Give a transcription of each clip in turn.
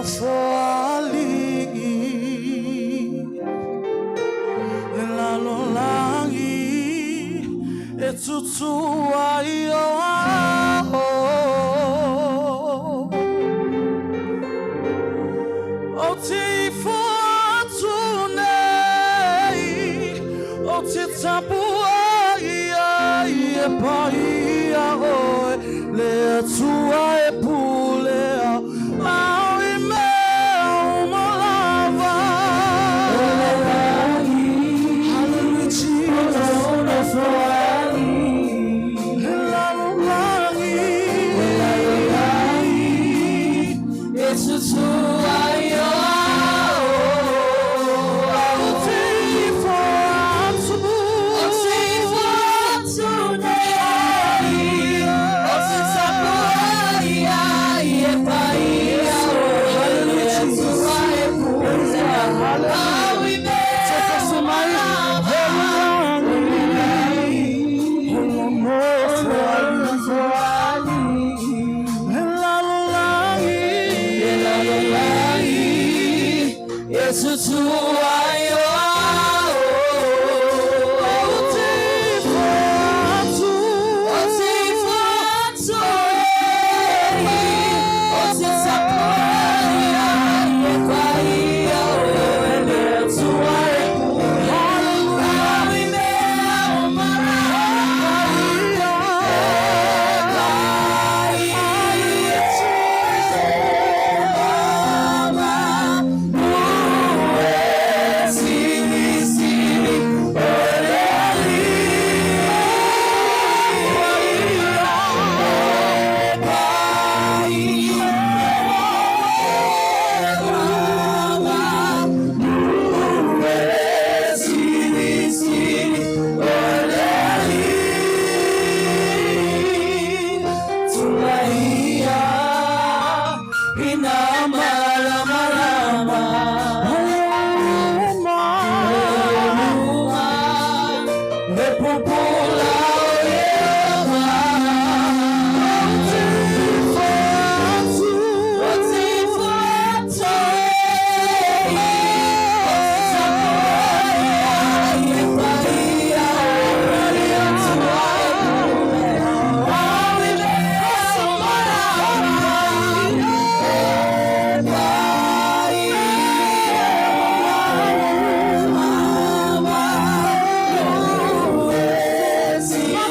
Nofoalii le lalolagi e tutu ai o ao. Ou te ifo atu nei, ou te tapuai ai e paia oe, le Atua e pulea au i mea uma lava. Hallelujah, Jesus. Le lalolagi E tutu ai o ao. Ou te ifo atu. Ou te ifo atu nei, ou te tapuai ai e paia oe, le Atua e pulea au i mea uma lava. Le lalolagi. Le lalolagi e tutu ai o ao. Ou te ifo atu. Ou te ifo atu nei, ou te tapuai ai e paia oe, le Atua e pulea au i mea uma lava. E paia mama e silisili o le Alii. E paia mama e silisili o le Alii. Tulaia ina malamalama uma e pupula o Ieova. Ou te ifo atu nei, ou te tapuai ai e paia oe, le Atua e pulea au i mea uma lava. E paia mama e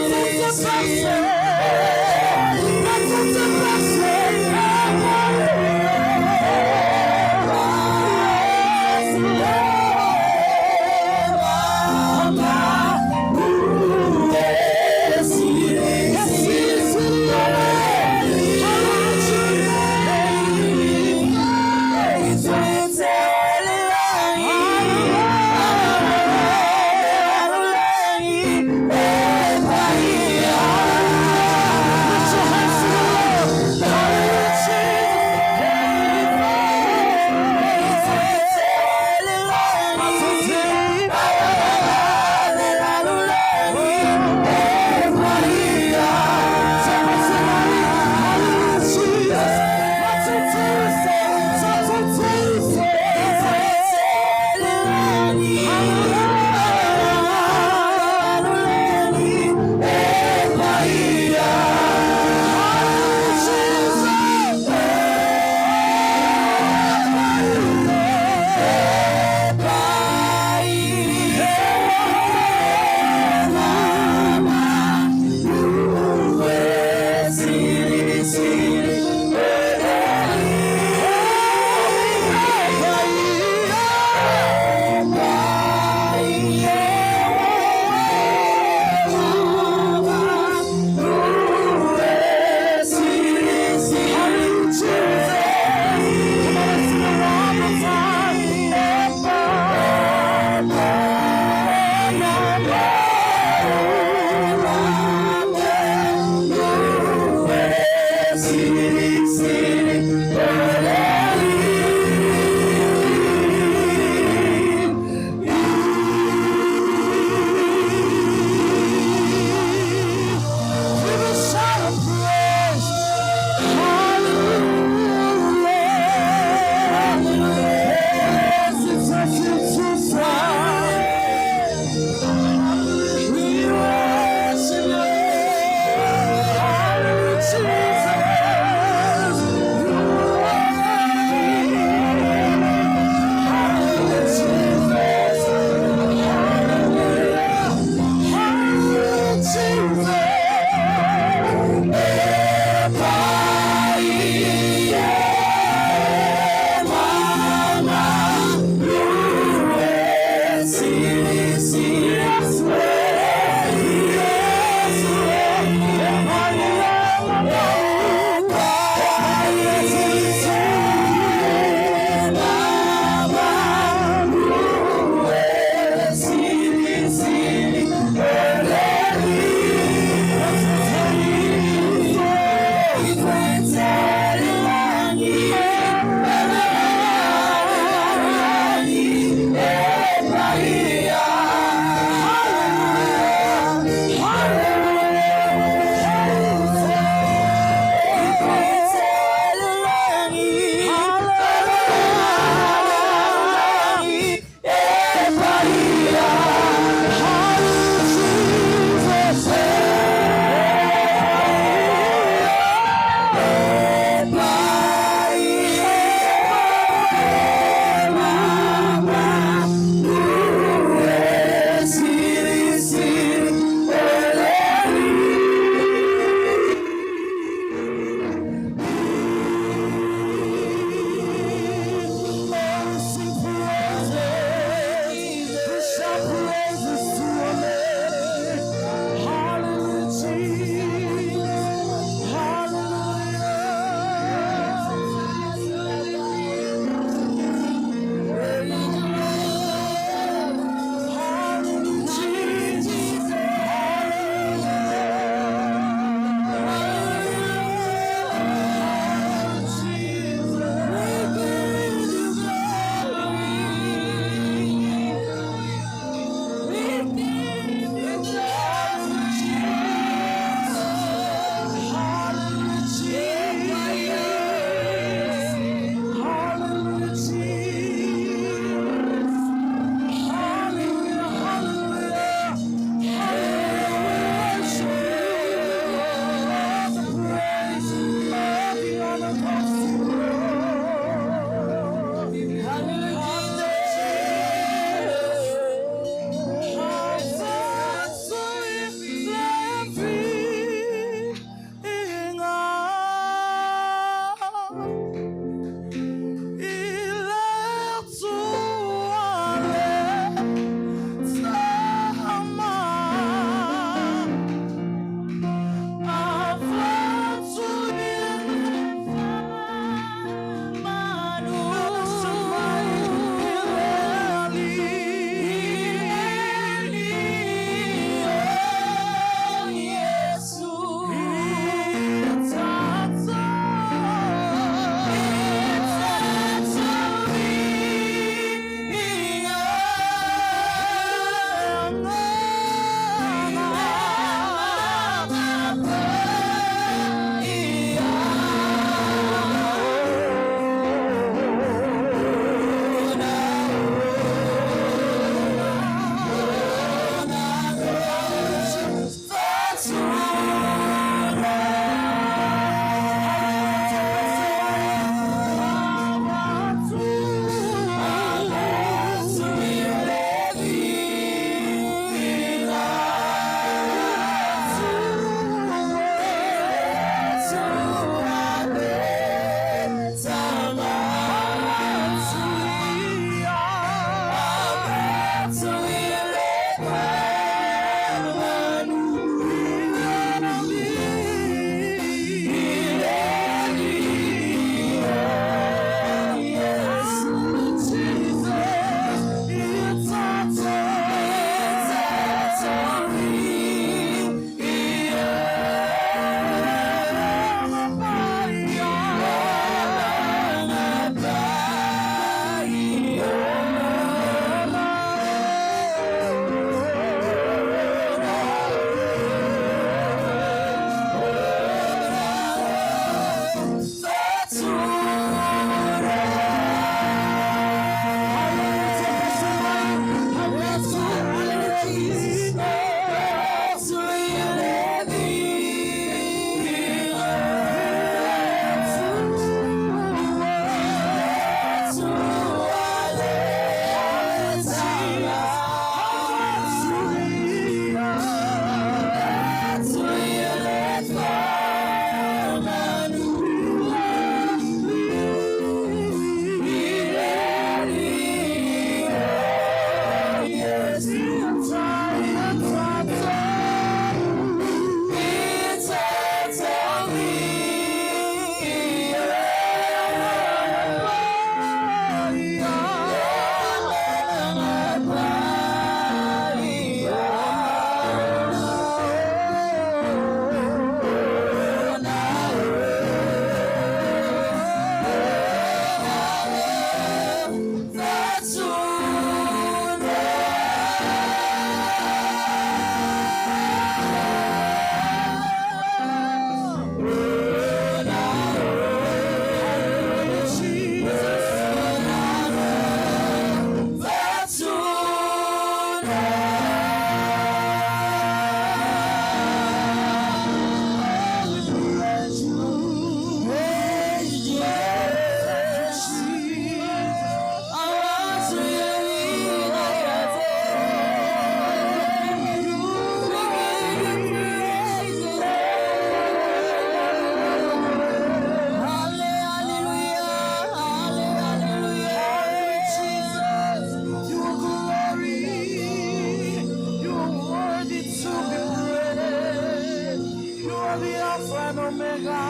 are the Alpha and Omega,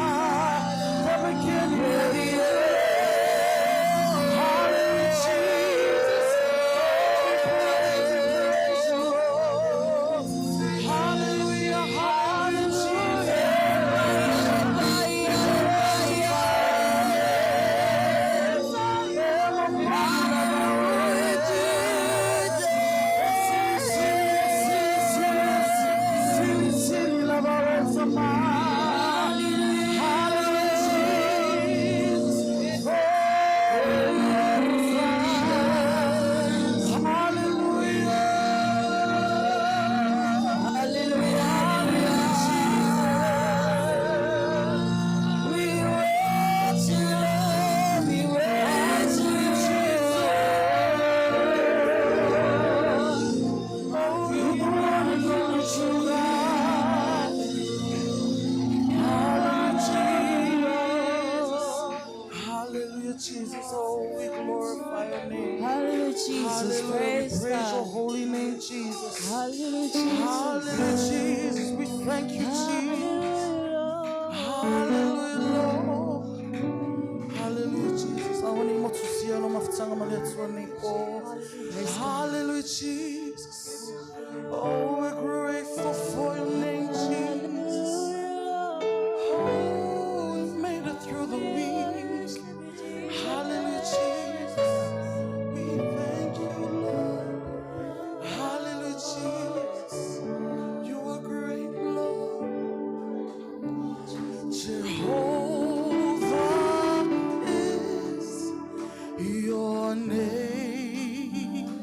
the beginning and the end. Hallelujah, Jesus. We praise you, praise you, Lord. Hallelujah, hallelujah. We worship, we worship. Oh, you're the one and only true God. Hallelujah, Jesus. Hallelujah, Jesus. Oh, we glorify your name. Hallelujah, Jesus. Hallelujah. We Praise praise your God. holy name, Jesus. Hallelujah, Jesus. Hallelujah, Jesus. We thank you, Jesus. Hallelujah, Lord. Hallelujah, Jesus. I want to see you Hallelujah, Jesus. Oh, we're grateful for your name, Jesus. Oh, we've made it through the week. Hallelujah, Jesus. We thank you, Lord. Hallelujah, Jesus. You are great, Lord. Jehovah is your name.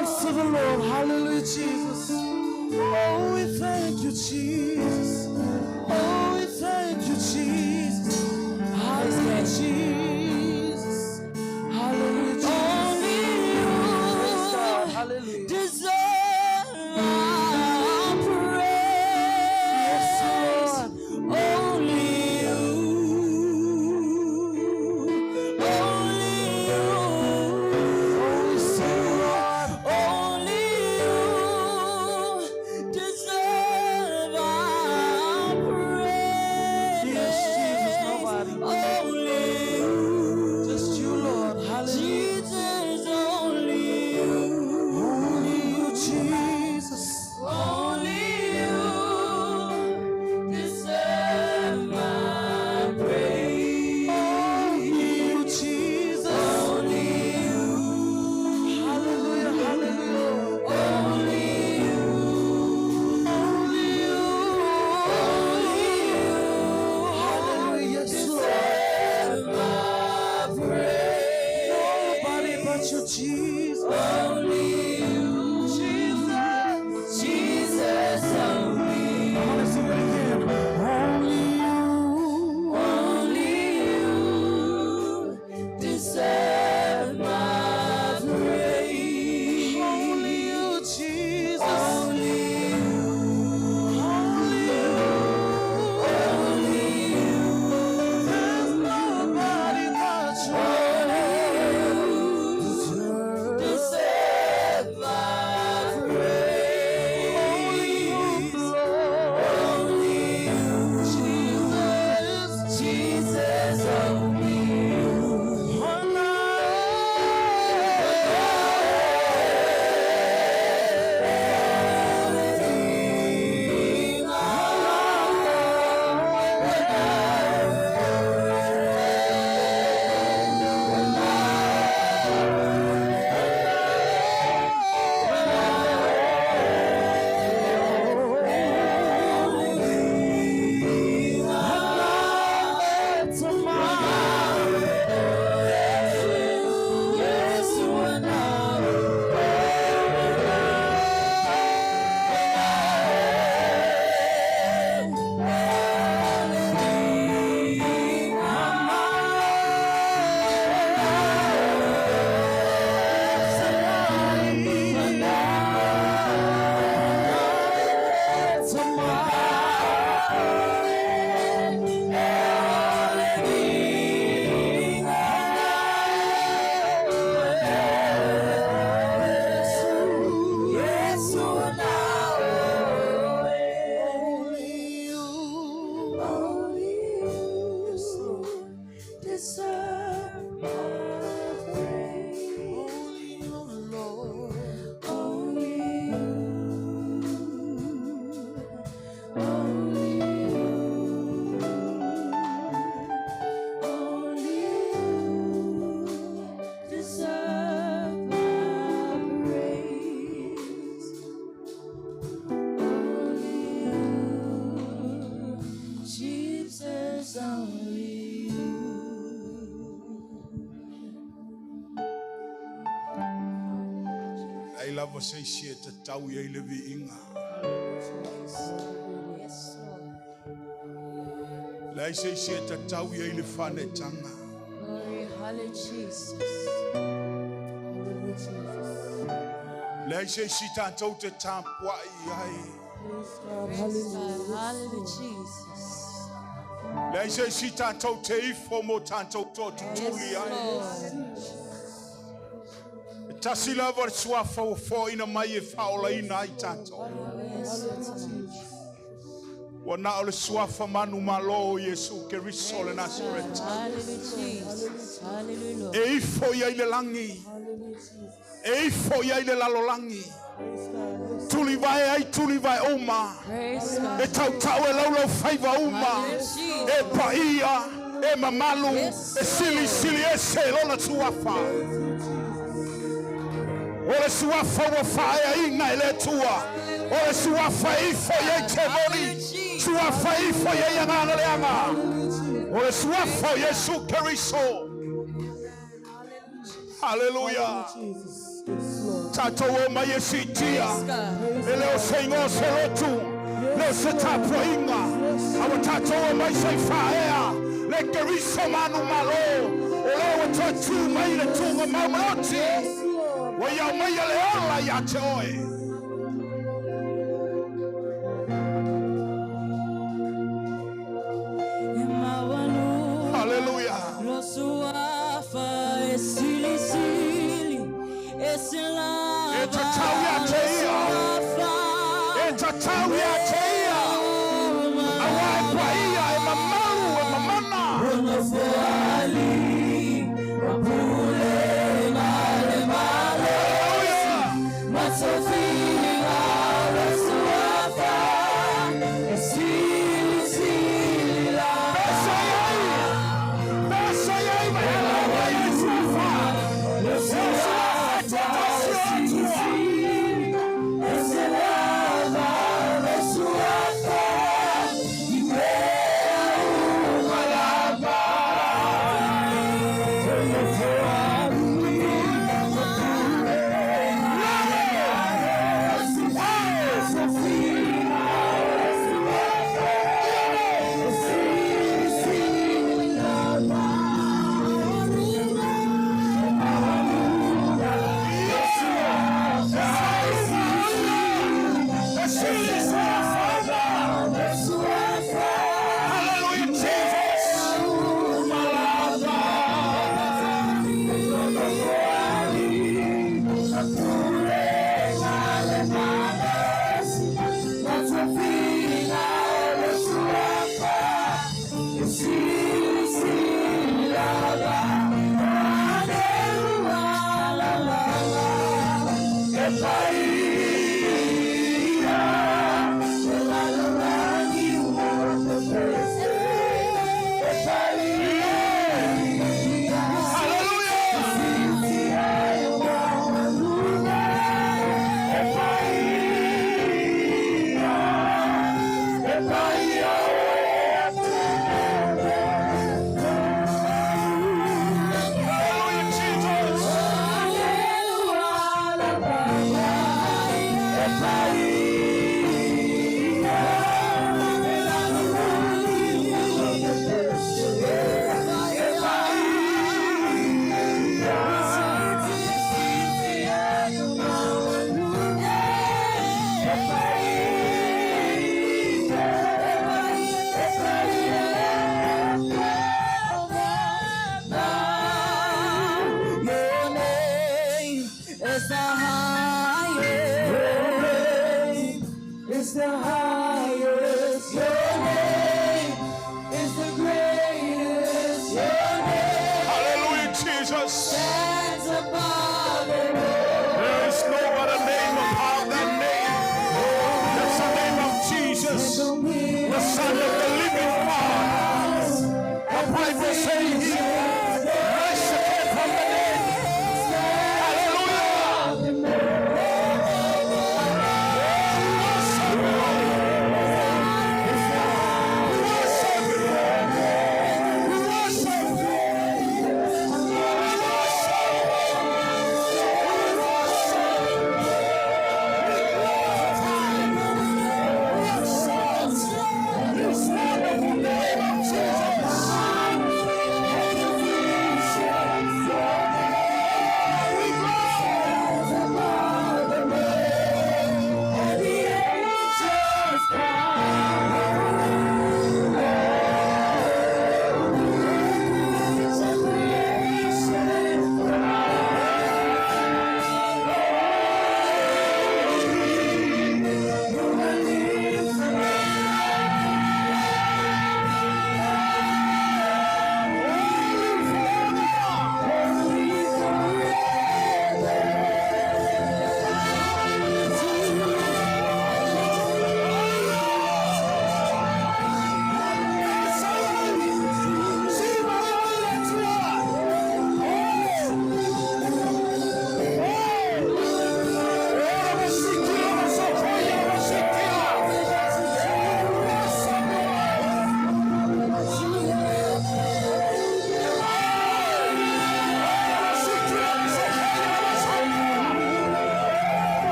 hands to the Lord. Hallelujah, Jesus. Oh, we thank you, Jesus. Oh, we thank you, Jesus. Hallelujah, Jesus. Hallelujah, Jesus. Only Praise God. you Hallelujah. deserve our Yes, praise. Lord. Only you, only you, Oh, we sing, Lord. only you deserve our praise. Yes, Jesus, nobody. Only you, Just you, Lord. Hallelujah. Jesus, only you. Only you, Jesus. Only you deserve my praise. Only you, Jesus. Only you, Hallelujah, hallelujah. only you, Only you. only you Hallelujah, yes, Lord. deserve my praise. Nobody but you, Jesus. Only you, Jesus. Jesus, only you. Come on, let's sing it again. Only you. Only you deserve my praise. Only you, Jesus. Only you, Only you. only you, There's nobody but you. only you deserve my Only you, praise. Lord. Only you, Jesus. Jesus, only you. One Yes, one hour. Yes, one hour. Only you. Only you deserve my praise. Only you, Lord. Only you, only you, only you deserve my praise. Only you, Jesus, only you. Ai lava se isi e te tau ia i le viiga. Yes, Lord. Lai se isi e tatau ia i le fanetaga. Glory, hallelujah, Jesus. Hallelujah, Jesus. Lai se isi tatou te tapuai ai. Praise God. Praise God. Hallelujah. Hallelujah, Jesus. Lai se isi tatou te ifo mo tatou to tutuli Yes, ai. Lord. E tasi lava le suafa ua foaina mai e faaolaina ai tatou. Yes, Lord. Ua na o le suafa manumalo o Iesu Keriso o le Nasareta. Hallelujah, Jesus. Hallelujah, Lord. E ifo ia i le lagi. Hallelujah, Jesus. E ifo ia i le lalolagi. Praise God. Yes. Tulivae ai tulivae uma. Praise God. E tautau e laulau faiva uma. Hallelujah, E Jesus. paia, e mamalu, Yes, e silisili ese lona suafa. O le suafa ua faaeaina e le Atua. O le suafa e ifo i ai temoni. Suafa e ifo i ai agaga leaga. O le suafa o Iesu Keriso. Hallelujah. Jesus. Tatou o mai e siitia. Praise God. E le o se igoa o se lotu, le o se tapuaiga, a ua tatou omai se i faaea le Keriso manumalo, o lea ua toe tu mai i le tugamau ma le oti, ua ia aumaia le ola ia te oe. Haleluya. E tatau ia te ia, e tatau ia te ia, auā e paia, e mamalu, e mamana. Haleluya. Pesa iai, pesa iai ma e lau ai le suafa. O suafa e tuatasi o Atua. E sili suafa. Hallelujah, Jesus. Hallelujah. Hallelujah, Jesus. Your name is the highest.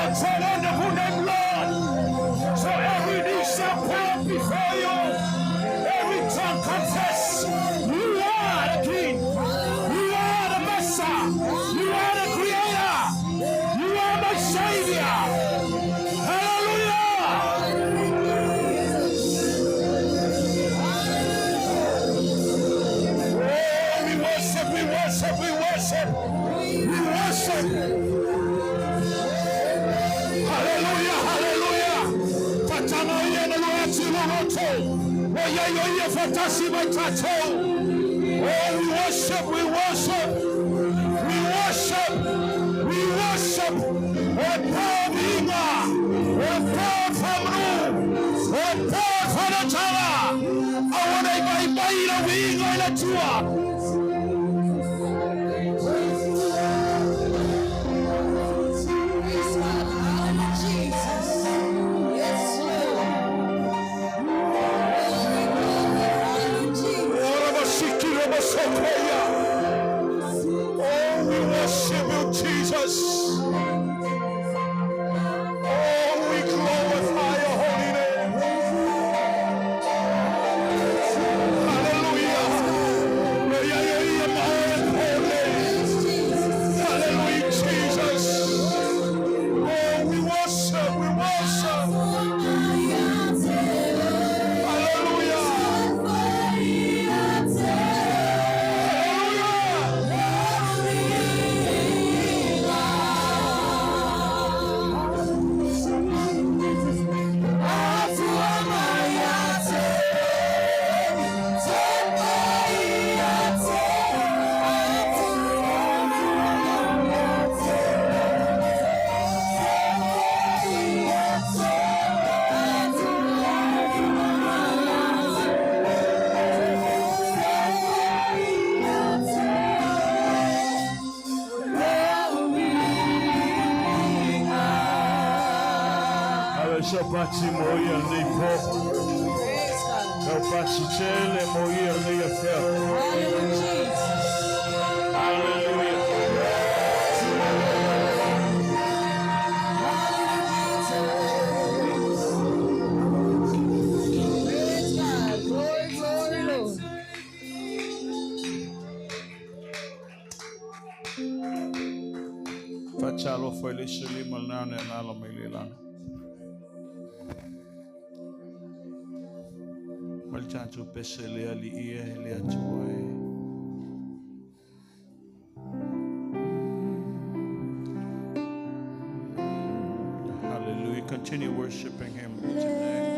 Exalt your wonderful name, Lord. So every knee shall bow before you. Every tongue confess you are the King. You are the Messiah. You are the Creator. You are my Savior. Hallelujah. Oh, we worship, we worship, we worship. We worship. Hallelujah, hallelujah. Fatana yena lwatsi lolotho. Oya yoye fatasi bathatho. Oh, we worship, we worship. We worship. We worship. Opa vinga. Opa famru. Opa fanatala. Awana ibai bai la winga ila tua. Praise God. Hallelujah, Jesus. Yes, Lord. Glory, glory. Hallelujah, Jesus. Ora basiki robosokoya. Oh, we worship you, Jesus. Oh, we glorify your holy name. Hallelujah. Jesus. Hallelujah, Jesus. Oh, we worship, we worship. Hallelujah. Hallelujah. Ave so pati moia nei po. Praise God. Meu pati tele moia nei afel. Hallelujah, Jesus. Hallelujah. Praise God. Glory, glory, Lord. Fatalo foi le sili malnane nalo melilana. Maltantu pese le ali ia le atua e. Hallelujah. Continue worshiping him today.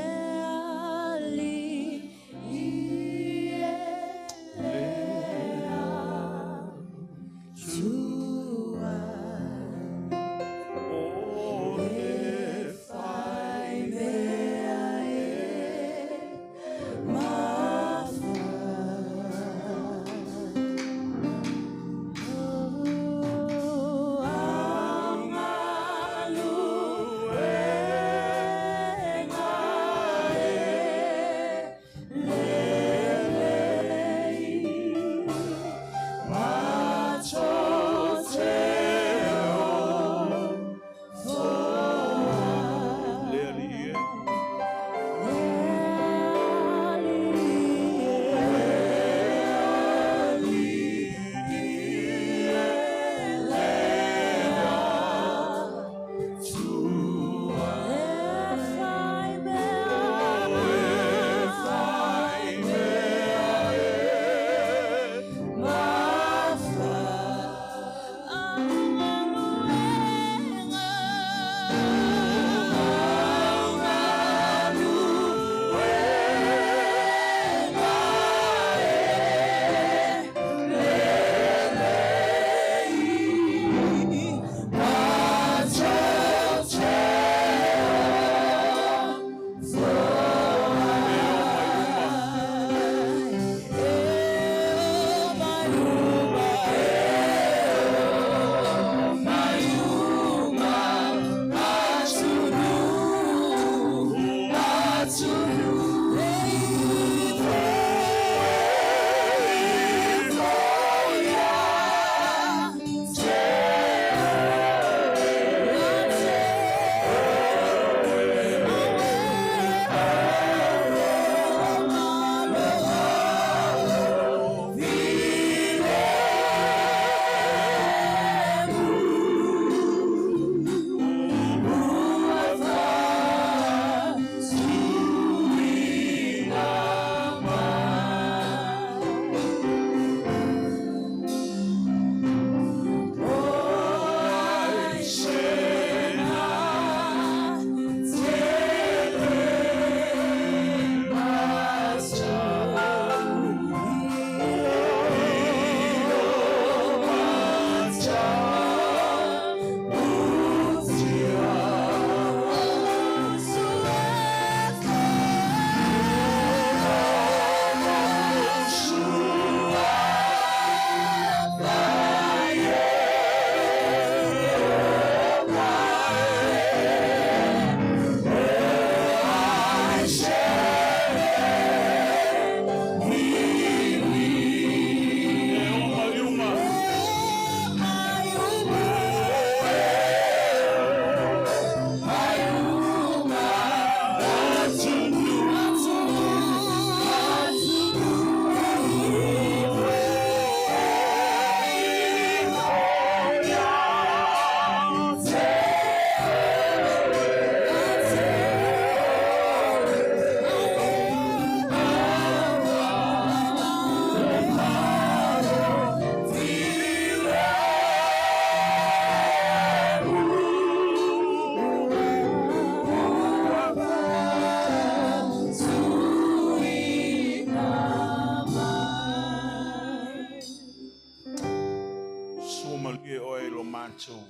mātou,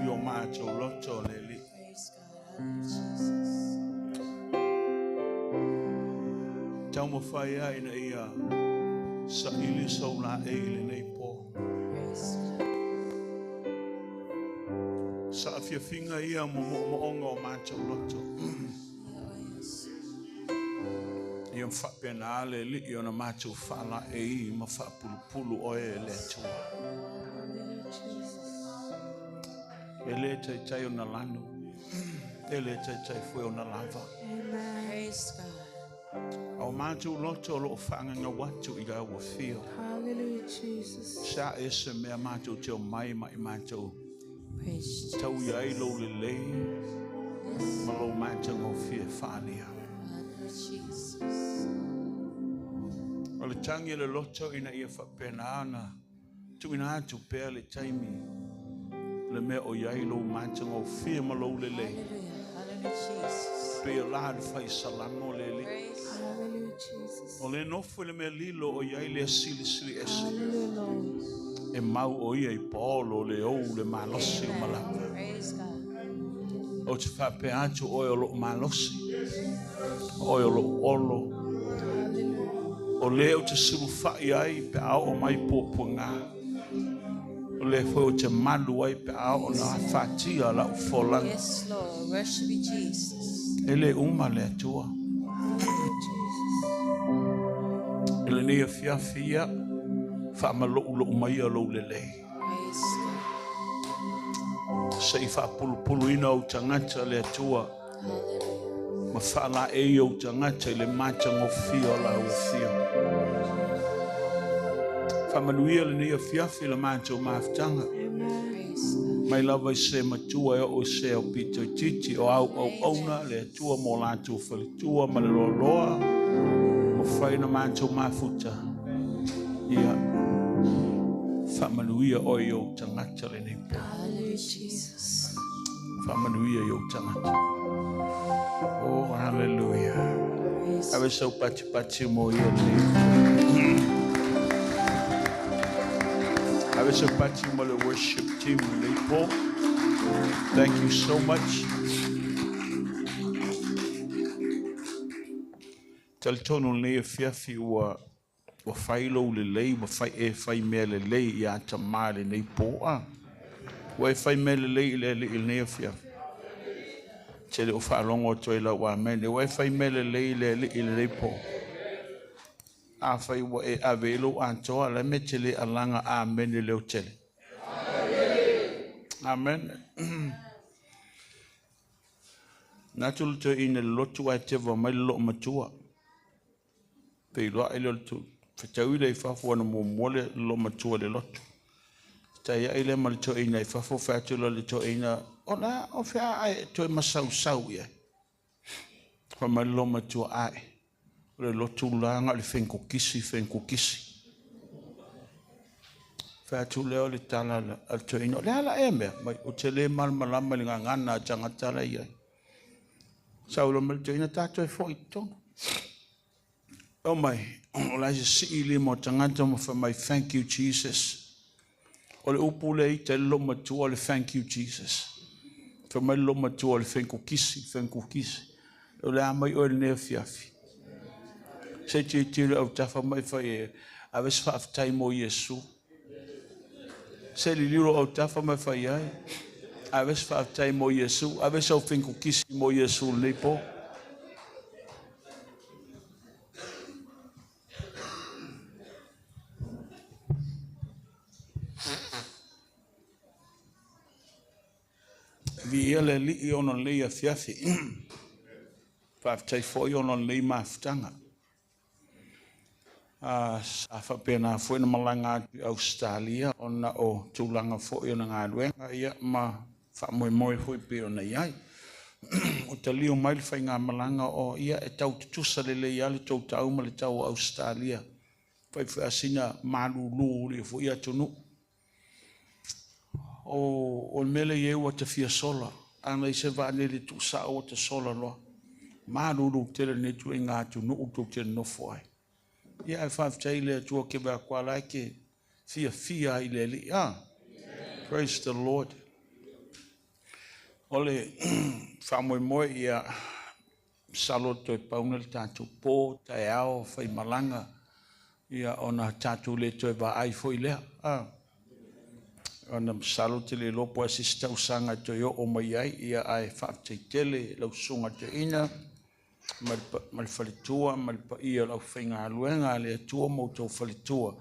i o mātou loto le li. Praise God. Hallelujah, Jesus. Tau mawhai ai na ia sa ili sau la e i le nei pō. Praise God. Sa afiafinga ia mo mo moonga o mātou loto. Yes. Ia mwhapena ale li i ona mātou whala e i ma whapulupulu oe e le atua. Hallelujah, Jesus. E le taitai o na lanu. E le taitai fue o na lava. Amen. Praise God. Au mātou loto o loo whaanganga watu i lau whio. Hallelujah, Jesus. Sa e se mea mātou te o mai ma i mātou Praise Jesus. tau i ai lo le lei Yes. ma lo mātou ngō whia whaalia. Hallelujah, Jesus. O le tangi le loto ina ia whapena ana tuina atu pea le taimi le mea o iai lo mātou ngō whia ma lo le lei. Hallelujah. Hallelujah, Jesus. Pe o la le whai salamo le li. Praise God. Hallelujah, Jesus. O le nofo le mea lilo o iai le asili sili ese. Hallelujah, Lord. E mau o ia i paolo le ou le malosi o malapa. Praise God. O te whape atu oe o loo malosi. Oe o loo olo. Hallelujah. O le o te sulu whai ai pe ao o mai pōpua ngā. O le foi o te malu ai pe ao o nā whatia la ufolanga. Yes, Lord. Worship you, Jesus. E le uma le atua. Hallelujah, Jesus. E le nei afiafi ia, whaamalou lou mai a lou lelei. Praise God. Se i whaapulupulu ina o tangata le atua. Hallelujah. Ma whaala e o tangata i le mata ngō la o whio. Whamanuia le nei afiafi le mātou mafutanga. Amen. Praise God. Mai lava i se matua e o se o pito i titi o au au auna le atua mō lātou whalitua ma le loa mo whaina mātou mafuta. Ia, whamanuia o i o tangata le nei pō. Hallelujah, Jesus. Whamanuia i o tangata. Oh, hallelujah. Praise Ave sau pati pati mo ia le. Ave sau pati mo le worship team le po. Thank you so much. Talitonu nei e fiafi ua ua whailo le lei, ua whai e whai mea le lei i ata mā le nei pōa. Ua e whai mea le lei i le le i nei e fiafi. Te le o whaalongo atu ai lau amen. Ua e whai mea le lei i le le i le nei pō. A whai ua e ave i lou antoa, le me te le alanga amen i leo tele. Amen. Nā tulu te ina le lotu ai te wa mai le loo matua. Pe iloa i le tu. Whetau i le i fafo ana mua mua le loo matua le lotu. Tai ai le ma le to ina i fafo whatu le to ina. O la, o whia ai toe masau sau ia. Wha mai le loo matua ai. O le lotu langa le whenkokisi, whenkokisi. Whatu leo le tala a le to ina. O le ala e mea, mai o te le malmalama le ngangana a tangatala ia. Sau lo mai le to ina tātou e fo i tonu. O mai, o lai se sii le mo tangata mo wha mai, thank you Jesus. O le upu le i te lo matua le thank you Jesus. Wha mai lo matua le whenkokisi, whenkokisi. O le a mai o le nea fiafi. Se te te le au tafa mai whai e, a wes whaaftai mo Yesu. Se li liro au tafa mai whai ai, a wes whaaftai mo Yesu, a wes au whenkokisi mo Yesu le po. Vi ia le li i ono lei a fiafi. Whaaftai fo i ono lei mafutanga. Sa whapena fo ina malanga atu i Australia ona o tūlanga fo i ona ngā luenga ia ma whaamoemoe fo i pe ona iai. O te lio mai le whai ngā malanga o ia e tau tutusa le lei ale tau tau ma le tau o Australia. Whai whai asina malulu le fo ia tunu. O mele i ua te fia sola. Ana i se vane le tu sa o te sola loa. Malulu tele ne tu e ngā tunu u tau te nofo ai. Ia e whawhtai le atua ke wea kwa lai ke fia fia i le li. Ah, Praise the Lord. O le faamoemoe ia masalo toe pau le tatou po taeao faimalaga ia ona tatou le toe vaai foi lea. Ona masalo te le iloa po o se isi tausaga e toe oo mai ai ia ae faafetai tele lau susuga i le toeaina ma le faletua ma le paia o le aufaigaluega a le Atua ma outou faletua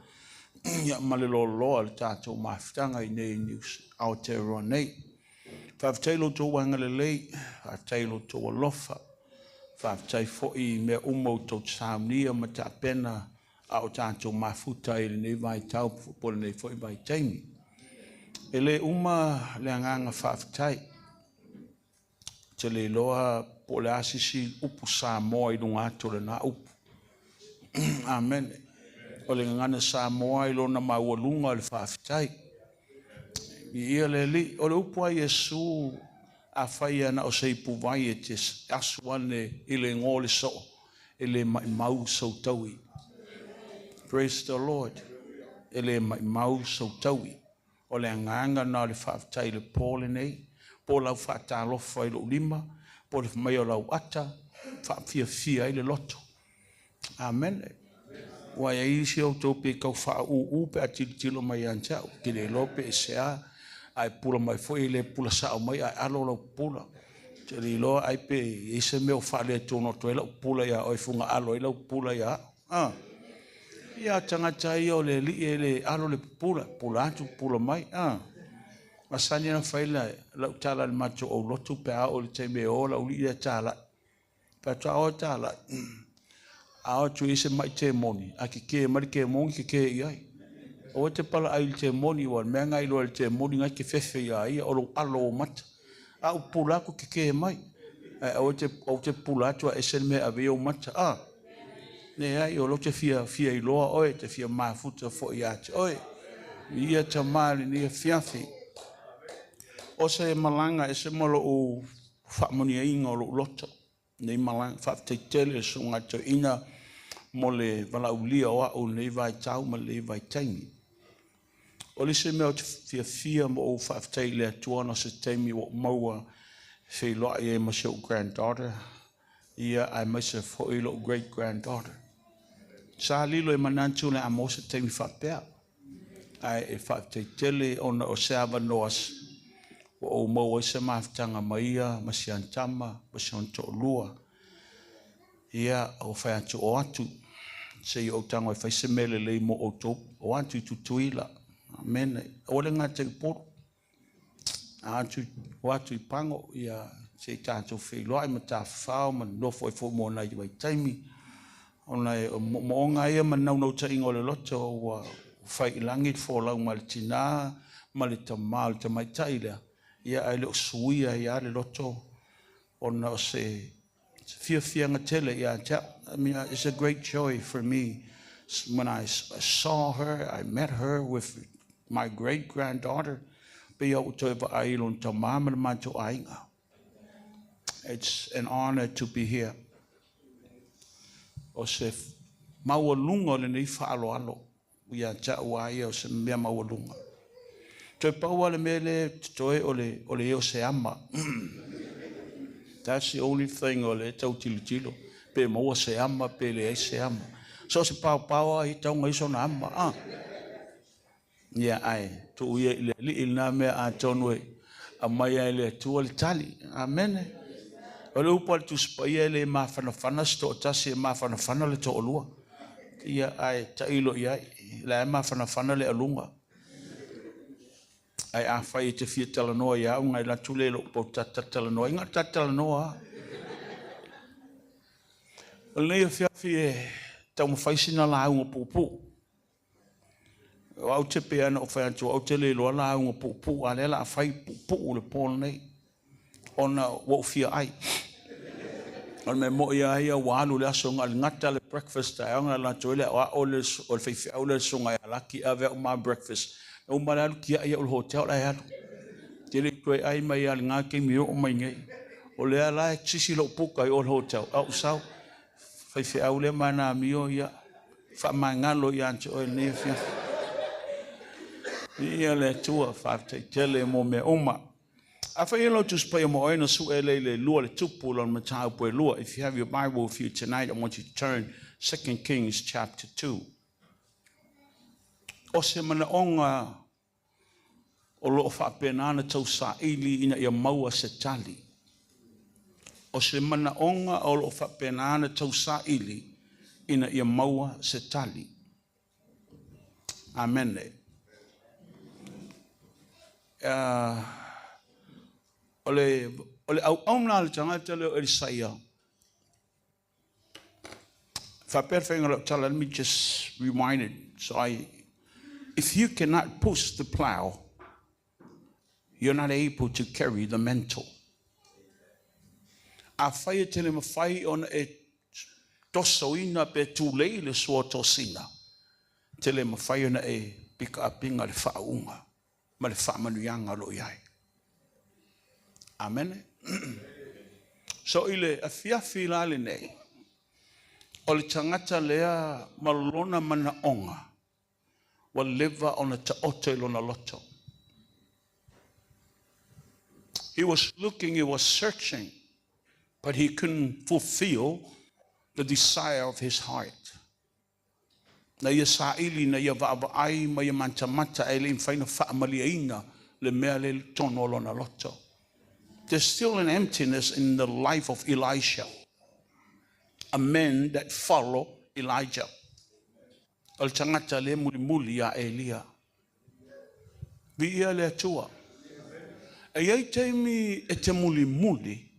ia ma le loaloa o le tatou mafutaga i inei i Aotearoa nei. Faafetai i lo outou agalelei, faafetai i lo outou alofa, faafetai foi i mea uma ua outou saunia ma tapena a o tatou mafuta ai i lenei vaitau po o lenei foi vaitaimi. E le uma le agaga faafetai. Ou te le iloa po o le a se isi upu Samoa i luga atu o lena upu. Amene. O le gagana Samoa i lona maualuga o le faafetai. Viia le Alii. O le upu a Iesu, afai lava na o se ipuvai e te asu ane i le igoa o le soo, e le maumau sou taui. Praise the Lord. E le maumau sou taui. O le agaga lena o le faafetai i le po lenei, po o lau faatalofa i lou lima, po o le fai mai o lau ata, faafiafia ai le loto. Amene. Ua i ai isi o outou pe tau faauu pe a tilotilo mai ia te au, te le iloa pe aisea, ae pula mai foi e le pula sao mai ae alo lau pula. Te le iloa ai pe i ai se mea o faaletonu atu ai lau pula ia oe fuga alo ai lau pula ia au. Ia tagata ia o le alii e le alo le pula, pula atu pula mai. Masani ona fai lau tala i le matou aulotu pe a oo i le taimi e o lau alii lea talai. Faatoa o talai. A o atu i se mai temoni, a keke mai le temoni keke i ai. Aua te palaai i le temoni, ua le mea ngai loa i le temoni ngai te fefe ia ia o lou alo o mata. A u pula atu keke mai. Ae aua te pula atu a ese le mea ave i ou mata. Leai, o lou te fia fia iloa oe, te fia mafuta foi ia te oe. Ia tamā lenei afiafi. O se malaga ese ma lou faamanuiaina o lou loto. Nei malaga, faafetai tele le susuga i le toeaina mo le valaaulia o au i lenei vaitau ma lenei vaitaimi. O le isi mea ou te fiafia ma ou faafetai i le Atua ona o se taimi ua ou maua feiloai ai ma si ou granddaughter, ia aemaise foi lou great granddaughter. Sa lilo e manatu le a maua se taimi faapea. Ae e faafetai tele ona o se avanoa ua ou maua ai se mafutaga ma ia, ma si ana tama, ma si ona toalua. Ia, ua fai atu o atu, se i ou tago e fai se mea lelei mo outou, o atu i Tutuila. Amene. Aua le gata i Upolu. A atu, o atu i Pago, ia se i tatou feiloai ma tafafao ma nofo ai foi mo nai vaitaimi. Ona e o moomooga ia ma naunautaiga o le loto ua fai i lagi le folauga a le tinā ma le tamā o le tamaitai lea, ia ae le o suia ai lava le loto ona o se fiafiaga tele ia te au. I mean, it's a great joy for me when I saw her, I met her with my great granddaughter. Pe ia ou toe vaai i lona tamā ma le matou aiga. It's an honor to be here. O se maualuga o lenei faaaloalo ia te au a ia o se mea maualuga. Toe pau lava le mea lea totoe o le eo se ama. That's the only thing o le tau tilotilo. Pe maua se ama, pe leai se ama. So se paopao a i taunga iso na ama. Ia ae, tuu ia i le alii lena mea atonu e aumai ai e le Atua le tali. Amene. O le upu a le Tusi Paia e le mafanafana se toatasi e mafanafana le toalua. Ia ae tailo i ai. La e mafanafana le aluga. Ae afai e te fia talanoa ia au ngai latu le lou pau talanoa. Inga talanoa. O lenei afiafi e taumafai sina lauga puupuu. O au te pe ana o fai atu au te le iloa lauga puupuu a lea la a fai puupuu le po lenei. Ona ua ou fia ai. O le mea moi ia ia ua alu le aso nga le gata le breakfast taeao na latou ai le aoao le o le faifeau le susuga ia Laki ave au ma breakfast. Na uma le alu tiai au i le hotel la e alu. Te le i toe ai mai ia lena taimi e oo mai nei. O lea la e sisi lou puka i o le hotel. Au sau, faifeau lea ma na amio ia faamagalo ia te oe lenei afiafi. Viia le Atua, faafetai tele mo mea uma. Afai e lau Tusi Paia ma oe na sue lea i le lua le tupu lona mataupu e lua. If you have your Bible with you tonight, I want you to turn 2 Kings chapter 2. O se manaoga o lo o faapena ona tausaili ina ia maua se tali. O se manaoga o lo o faapena ona tausaili ina ia maua se tali. Amene. O le auauna a le tagata lea o Elisaia, faapea le faiga o lau tala, let me just rewind it. So if you cannot push the plow, you're not able to carry the mantle. Afai e te le mafai ona e tosoina pe tulei le suatosina, te le mafai ona e pikaapina le faauuga ma le faamanuiaga o lo o i ai. Amene. So i le afiafi la lenei, o le tagata lea ma lona manaoga, ua leva ona taoto i lona loto. He was looking, he was searching, but he couldn't fulfill the desire of his heart. Na ia saili, na ia vaavaai ma ia matamata e le mafai ona faamalieina le mea lea i totonu o lona loto. There's still an emptiness in the life of Elisha, a man that follow Elijah. O le tagata lea mulimuli ia Elia. Viia le Atua. E i ai taimi e te mulimuli,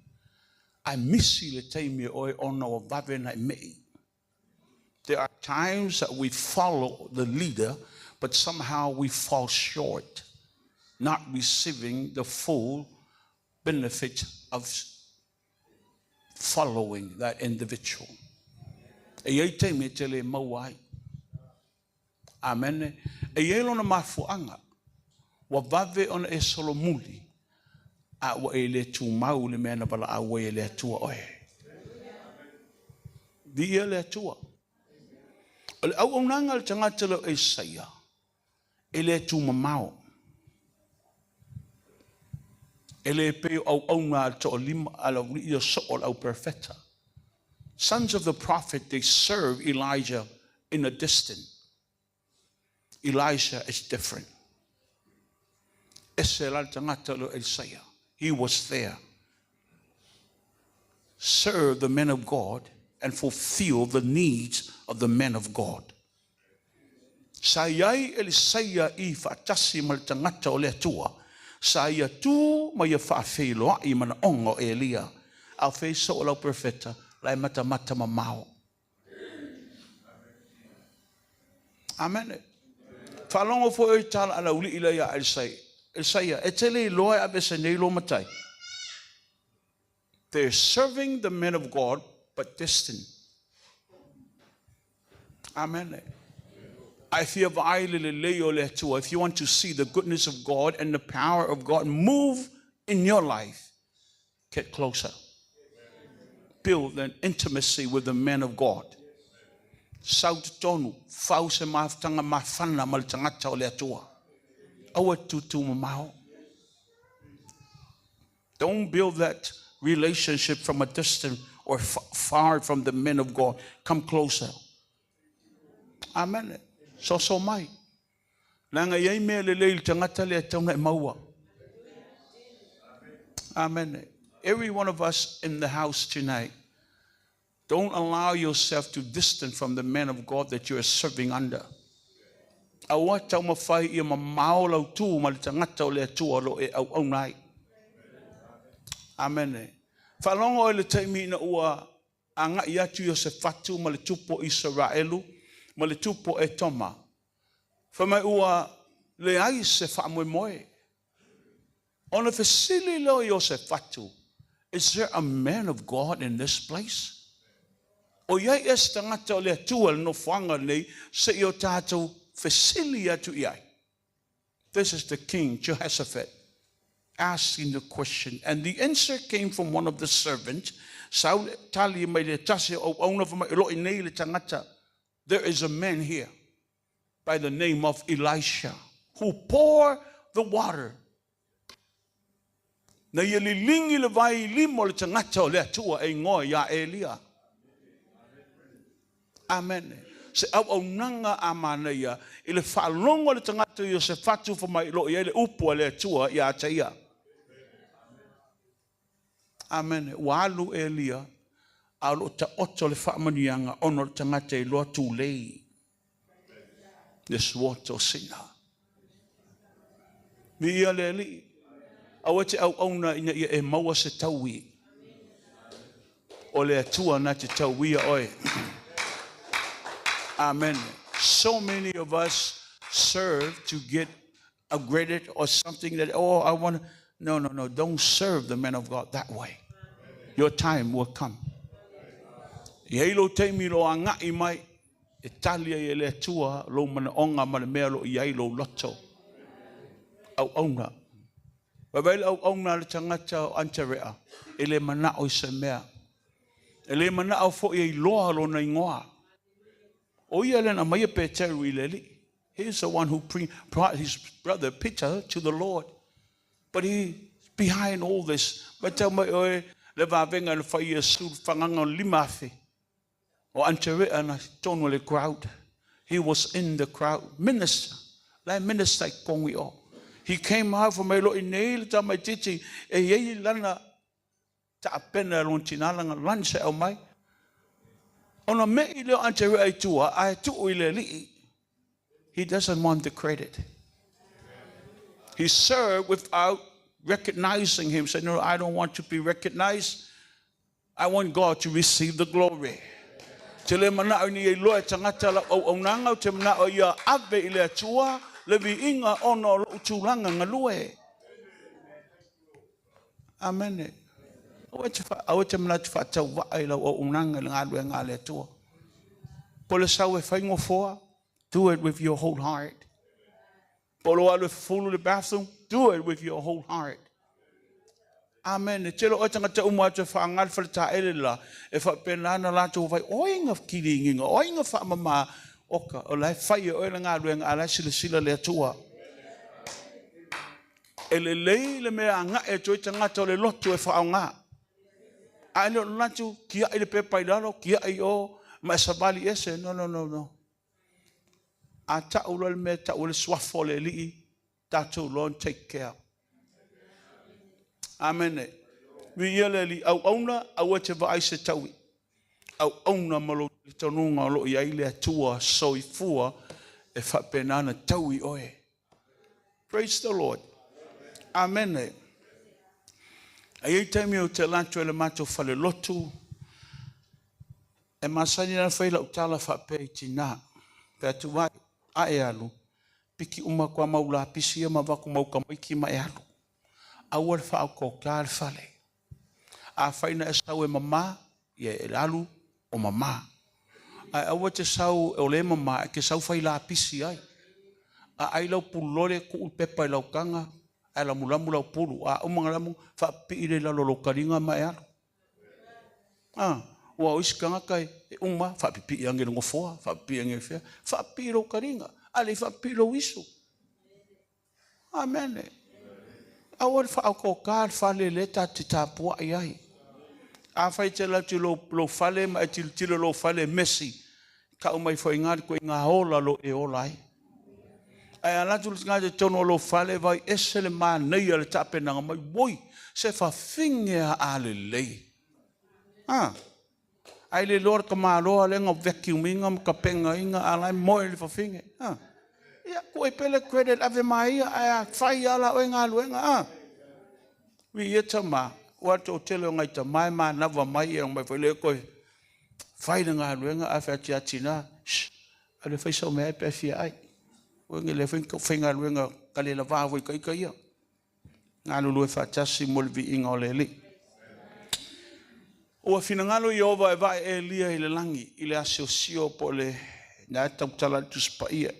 ae misi le taimi e oe ona ua vave ona e mei. There are times that we follow the leader, but somehow we fall short, not receiving the full benefit of following that individual. E i ai taimi e te le maua ai. Amene. E i ai lona mafuaaga, ua vave ona e solomuli, a ua e le tumau i le mea na valaau ai e le Atua oe. Viia le Atua. O le auaunaga a le tagata lea o Elisaia, e le tumamao. E le pei o auauna a le toalima a le aualii o soo o le au perofeta. Sons of the prophet, they serve Elijah in a distance. Elisha is different. Ese la le tagata lea o Elisaia. He was there. Serve the men of God and fulfill the needs of the men of God. Sa i ai Elisaia i faatasi ma le tagata o le Atua. Sa ia tu ma ia faafeiloai manaoga o Elia. A o fea soo o le au perofeta, la e matamata mamao. Amene. Faalogo foi oe i tala a le aualii lea ia Elisaia. Elisaia, e te le iloa e aveese nei lou matai. They're serving the men of God, but distant. Amene. A e fia vaai le lelei o le Atua, if you want to see the goodness of God and the power of God move in your life, get closer. Build an intimacy with the man of God. Sau totonu, fau se mafutaga mafana ma le tagata o le Atua. Aua e tutu mamao. Don't build that relationship from a distance or far from the men of God. Come closer. Amen. Soso mai. Leaga e i ai mea lelei i le tagata lea e tatau ona e maua. Amen. Every one of us in the house tonight, don't allow yourself to distance from the man of God that you are serving under. Aua taumafai ia mamao lau tu ma le tagata o le Atua o lo o e auauna ai. Amene. Faalogo oe i le taimi ina ua agai atu Iosefatu ma le tupu o Isaraelu ma le tupu o Etoma, fai mai ua leai se faamoemoe. Ona fesili lea o Iosefatu, Is there a man of God in this place? O i ai ea se tagata o le Atua i le nofoaga lenei se i o tatou fesili atu i ai? This is the king, Jehoshaphat, asking the question. And the answer came from one of the servants. Sau le tali mai le tasi o auauna fai mai, o lo o i inei le tagata. There is a man here by the name of Elisha. who pour the water. Na ia liligi le vai i lima o le tagata o le Atua e igoa ia Elia. Amene. Se auaunaga a manaia i le faalogo a le tagata o Iosefatu fai mai o lo o i ai le upu a le Atua ia te ia. Amene. Ua alu Elia, a o lo o taoto le faamanuiaga ona o le tagata e iloa tulei le suoto o sina. Viia le Alii. Aua e te auauna ina ia e maua se taui. O le Atua na te tauia oe. Amen. So many of us serve to get upgraded or something that, oh, I want to. No, no, no. Don't serve the man of God that way. Your time will come. E i ai lou taimi lo agai mai e tali ai e le Atua lou manaoga ma le mea o lo o i ai lou loto. Auauna. Vaavaai le auauna a le tagata o Anterea, e le manao i se mea. E le manao foi e iloa lona igoa. O ia lea na aumaia Peteru i le Alii. He is the one who brought his brother Peter to the Lord. But he behind all this. Matau mai oe le vavega na fai Iesu le fagaga o le 5000. O Anterea na totonu o le crowd. He was in the crowd. Minister. La e minister i totonu i o. He came out fai mai loa i nei le tamaitiiti e i ai lana taapena e lona tina lana lunch e aumai. Ona me'i lea o Anterea i tua ae tuu i le Alii. He doesn't want the credit. He served without recognizing him. Said, no, I don't want to be recognized. I want God to receive the glory. Te le manao ina ia iloa e tagata lau auaunaga, ou te manao ia ave i le Atua le viiga ona o lou tulaga galue. Amene. Aua e te, aua e te manatu faatauvaa i lau auaunaga i le galuega a le Atua. Po o le sau e fai gofoa, do it with your whole heart. Po o lou alu e fufulu i le bathroom, do it with your whole heart. Amene. Tele o oe tagata uma atu e faaaga le faletaele le la, e faapena ona latou vaai, o ai na kiligiga, o ai na faamama, oka, o la e fai e oe le galuega, a o la e silasila le Atua. E lelei le mea agai atu ai tagata o le lotu e faaaoga. Ae le o le manatu, tiai le pepa i lalo, tiai i o, ma e savali ese. No, no, no, no. A tau loa le mea e tau ai le suafa o le Alii, tatou loa ona take care. Amene. Viia le Alii. Auauna, aua e te vaai se taui. Auauna ma lou talitonuga o lo o i ai le Atua soifua e faapena ona taui oe. Praise the Lord. Amene. E i ai taimi ou te alu atu ai i le matou falelotu, e masani ona fai lau tala faapea i tina, fai atu ai, a e alu, piki uma atu lava mau lapisi ia ma avatu ma uta maiki ma e alu. Aua le faaotaota le fale. Afai na e sau e mama, ia e alu o mama. Ae aua e te sau o lea e mama, e te sau fai lapisi ai. A ai lau pulu lole, tuu le pepa i lau taga, ae lamulamu lau pulu. A uma ona lamu, faapipii lea i lalo o lou taliga ma e alu. A, aua o isi tagata e uma, faapipii ane i le nofoa, faapipii ane i fea, faapipii i lou taliga, a le faapipii i lou isu. Amene. Aua le faaotaota le fale lea ta te tapuai ai. Afai e te alu atu i lou fale ma e tilotilo i lou fale e mesi, tau mai foi i ina le ituaiga ola o lo o e ola ai. Ae alu atu le tagata i totonu o lou fale, vaai ese le manaia o le tapenaga mai, oi, se fafine a a lelei. A, ae le iloa le tamaloa lea na vacuum ina ma tapenaina a o la e moe le fafine. A, ia, tuu ai pea le credit ave ma ia, ae a fai lava la oe galuega, a. Viia tama, aua o le toatele o nai tama e manava mai e omai foi lea toe fai le galuega ae fai atu ia tina, shh, alu e fai sau meaai pe a e fia ai. Aua ne i lea foi na tau faigaluega kalelava foi ka ita ia. Galulue faatasi mo le viiga o le Alii. Ua finagalo Ieova e vae Elia i le lagi i le asiosio po o le na e tautala i le Tusi Paia.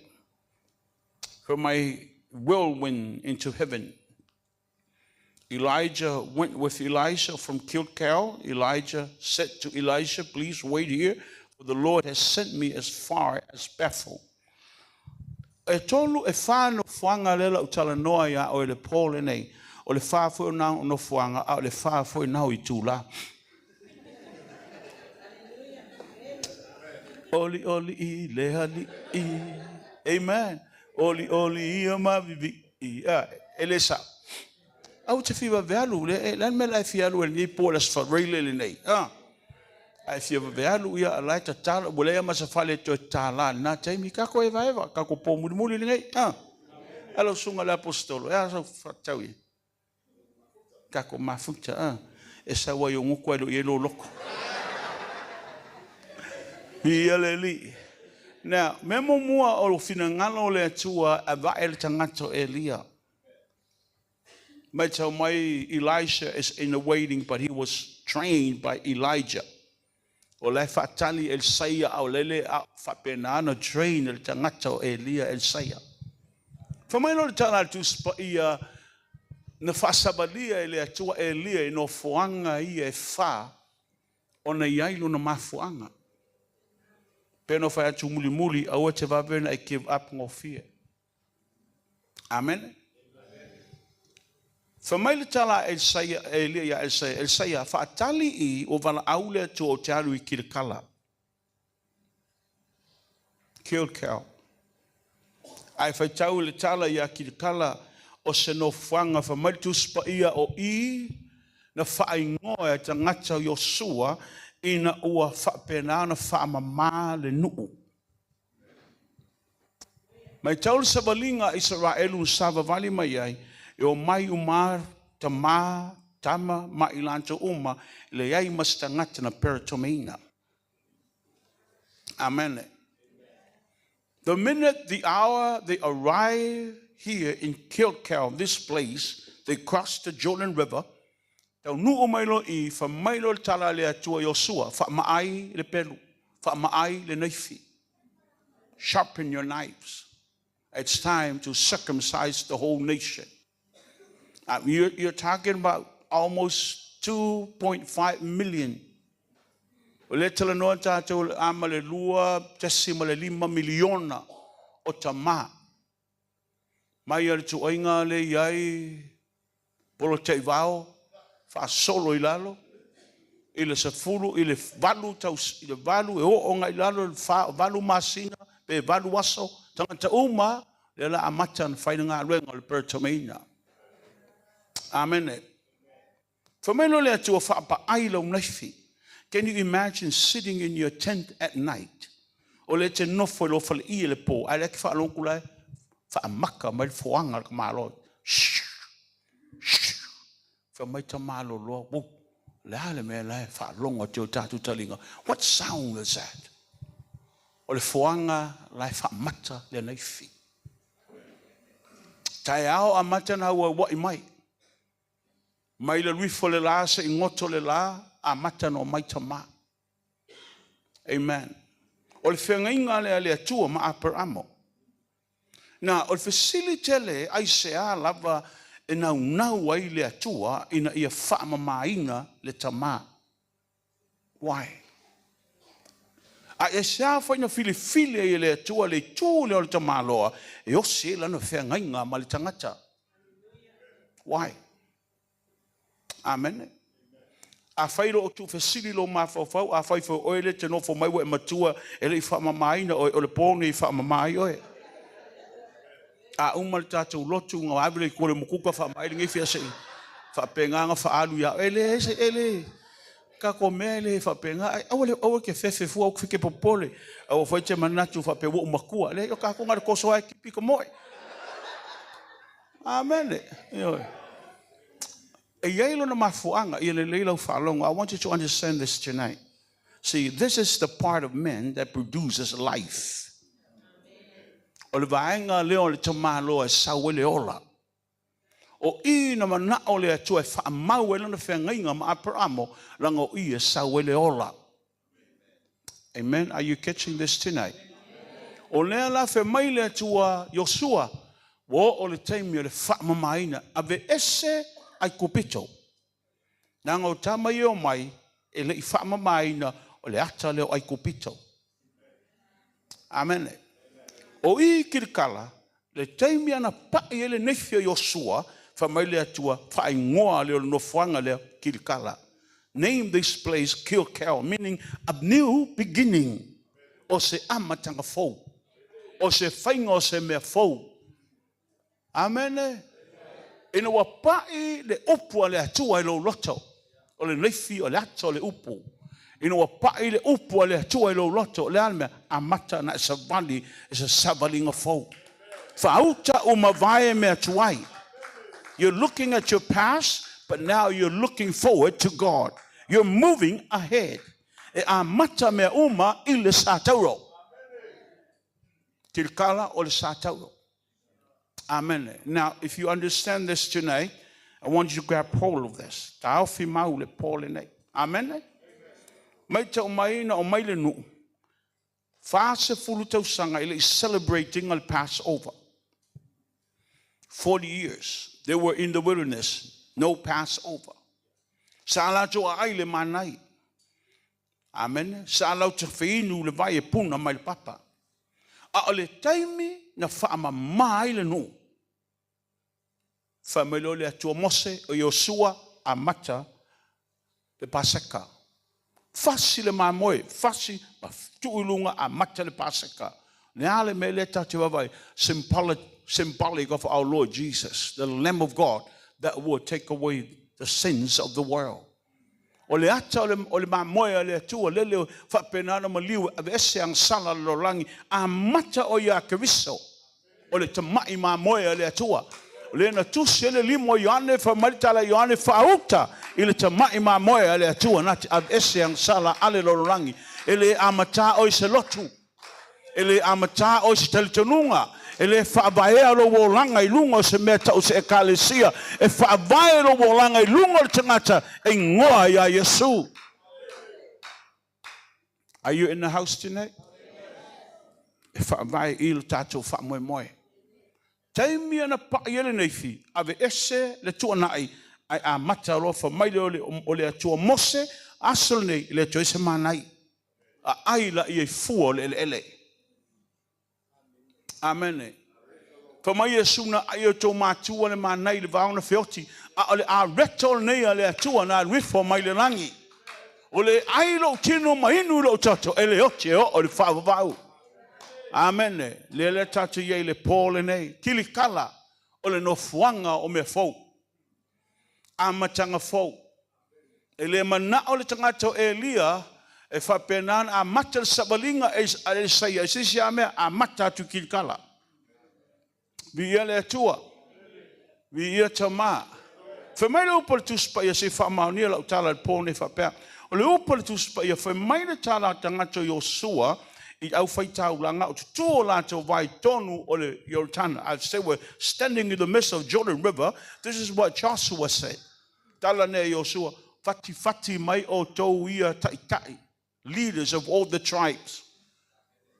Fai mai whirlwind into heaven. Elijah went with Elisha from Gilgal. Elijah said to Elisha, Please wait here, for the Lord has sent me as far as Bethel. E tolu e fa nofoaga lea o le a ou talanoa ia oe i le po lenei. O le fa foi o na nofoaga, a o le fa foi na o itulā. Oli oli i le alii. Amen. Oli oli ia ma vivi. E le sao. Aua te fia vave alu. Le le mea la e fia alu e lenei po le Aso Faraile lenei. Ah. A e fia vave alu ia la e tatalo. Ua leai ma se fale e toe tatala i lena taimi. Kako e vaeva. Kako po mulimuli lenei. Ah. Alo sunga le apostolo. E a sau whakatau ia. Kako mafuta. Ah. E sau ai o nguku ai lo i lo loko. Ia le li. Now, me mo mua o lo finangalo le atua a vae le tagata o Elia. Mai tau mai Elisha is in the waiting, but he was trained by Elijah. O le faatali Elisaia au lele a faapena na train le tagata o Elia Elisaia. Fa mai lo le tala le Tusi Paia na faasavalia e le Atua Elia i nofoaga ia e fa ona i ai lona mafuaaga. Pe no fai atu mulimuli aua te vave na e give up gofie. Amen. Fa mai le tala a Elisaia, Elia ia Elisaia, Elisaia, faatali i o valaau le Atua o te alu i Kilikala. Kilkal. Ae faitau i le tala ia Kilikala o se nofoaga fa mai le Tusi Paia o i na faaigoa e tagata o Iosua ina ua faapena ona faamama le nuu. Matau le savaliga a Isaraelu na savavali mai ai, e omai uma tama, tama ma i latou uma, e leai ma se tagata na peretomeina. Amen. The minute, the hour they arrive here in Kilcal, this place, they crossed the Jordan River, taunuu mai loa i, fai mai loa le tala a le Atua Iosua, faamaai le pelu, faamaai le naifi. Sharpen your knives. It's time to circumcise the whole nation. You're talking about almost 2.5 million. O le talanoa tātou le ama le 2.5 miliona o tamā. Mai a le tuaiga le i ai polo taivao, faasolo i lalo, i le 10, i le 8 taus, i le 8 e oo agai i lalo, i le 8 masina, pe 8 aso, tagata uma, lea la amata ona fai le galuega o le peretomeina. Amene. Fai mai loa le Atua, faapaai lau naifi. Can you imagine sitting in your tent at night? O lea e te nofo i lou faleie i le po, ae lea e te faalogo la e faamaka mai le foaga a le tamaloa. Shh! Shh! Fai mai tamaloloa, wou, le a le mea la e faalogo atu i o tatou taliga? What sound is that? O le foaga la e faamata le naifi. Taeao amata na auauai mai. Mai le luifo le la se i goto le la, amata na omai tama. Amen. O le feagaiga lea a le Atua ma Aperamo. Na, o le fesili tele, aisea lava e naunau ai le Atua ina ia faamamaina le tama? Why? A aisea foi na filifili ai e le Atua le itu lea o le tamaloa e osi ai lana feagaiga ma le tagata? Why? Amene. Afai lo o tuufesili lou mafaufau, afai foi o oe lea e te nofo mai ua e matua e le i faamamaina oe, o le po lenei e faamama ai oe. A uma le tatou lotu ona ave lea i tua i le mukuka faamaai lenei fia se i faapena ona faaalu ia oe. E leai se, e le, tatou mea e le faapena. Ae aua le, aua e te fefe fua, aua e te popole. Aua foi e te manatu faapea ua ou matua. Leai, o tatou na o le toso lava e tipi ka moe. Amene. Ioe. E i ai lona mafuaaga, ia lelei lau faalogo. I want you to understand this tonight. See, this is the part of men that produces life. O le vaega lea o le tamaloa e sau ai le ola. O i na manao le Atua e faamau ai lana feagaiga ma Aperamo, leaga o i e sau ai le ola. Amen. Are you catching this tonight? O lea la fai mai le Atua Iosua, ua oo le taimi o le faamamaina, aveese Aikupito. Leaga o tama ia e omai, e le i faamamaina, o le ata lea o Aikupito. Amene. O i Kilikala, le taimi ana pa'i ai le naifi o Iosua, fai mai le Atua, faaigoa lea o le nofoaga lea Kilikala. Name this place Kilkel, meaning a new beginning. O se amataga fou. O se faiga o se mea fou. Amene. Ina ua pa'i le upu a le Atua i lou loto, o le naifi o le ata o le upu. Ina ua pa'i le upu a le Atua i lou loto, o le a le mea? Amata ona e savali i se savaliga fou. Faauta ua mavae mea tuai. You're looking at your past, but now you're looking forward to God. You're moving ahead. E amata mea uma i le satauro. Kilikala o le satauro. Amen. Now, if you understand this tonight, I want you to grab hold of this. Taofi mau le po lenei. Amen. Mai tau mai na o mai le nuu. 40 tausaga i le celebrating le Passover. 40 years. They were in the wilderness. No Passover. Sa latou aai le manai. Amen. Sa latou feinu le vai e puna mai le papa. A o le taimi na faamama ai le nuu. Fai mai loa le Atua Mose o Iosua amata le Paseka. Fasi le mamoe, fasi ma tuu i luga amata le Paseka. Le a le mea lea tatou te vaavaai, symbolic of our Lord Jesus, the Lamb of God that will take away the sins of the world. O le ata o le mamoe a le Atua, lele faapena ona maliu e aveese agasala a le lalolagi, amata o ia Keriso, o le tama'i mamoe a le Atua. O lea na tusi ai le lima o Ioane, fai mai le tala a Ioane, Faauta i le tama'i mamoe a le Atua na te aveese agasala a le lalolagi. E le amatā oe i se lotu. E le amatā oe i se talitonuga. E le faavaea lou olaga i luga o se mea tau se Ekalesia. E faavae lou olaga i luga o le tagata e igoa iā Iesu. Are you in the house tonight? E faavae i lo tatou faamoemoe. Taimi ana pa'i ai le naifi, aveese le tuanai ae amata loa fai mai lea o le Atua Mose, aso lenei e le toe se manai. Aai laia i fua o le eleele. Amene. Fai mai Iesu na ai e outou matua le manai i le vao na feoti, a o le areto lenei a le Atua na alu ifo mai le lagi. O le ai lou tino ma inu i lou toto, e le oti e oo i le faavavau. Amene. Lea lea tatou i ai i le po lenei. Kilikala o le nofoaga o mea fou. Amataga fou. E le manao le tagata o Elia e faapena ona amata le savaliga a Elisaia i se isi lava mea, amata atu i Kilikala. Viia le Atua. Viia Tama. Fai mai le upu a le Tusi Paia, se i faamaonia lau tala i le po nei faapea. O le upu a le Tusi Paia, fai mai le tala a tagata o Iosua i aufai-taulaga o tutū o latou vae i totonu o le Ioritana. As they were standing in the midst of Jordan River, this is what Joshua said. Tala nei a Iosua, Fatifati mai outou ia taitai, leaders of all the tribes.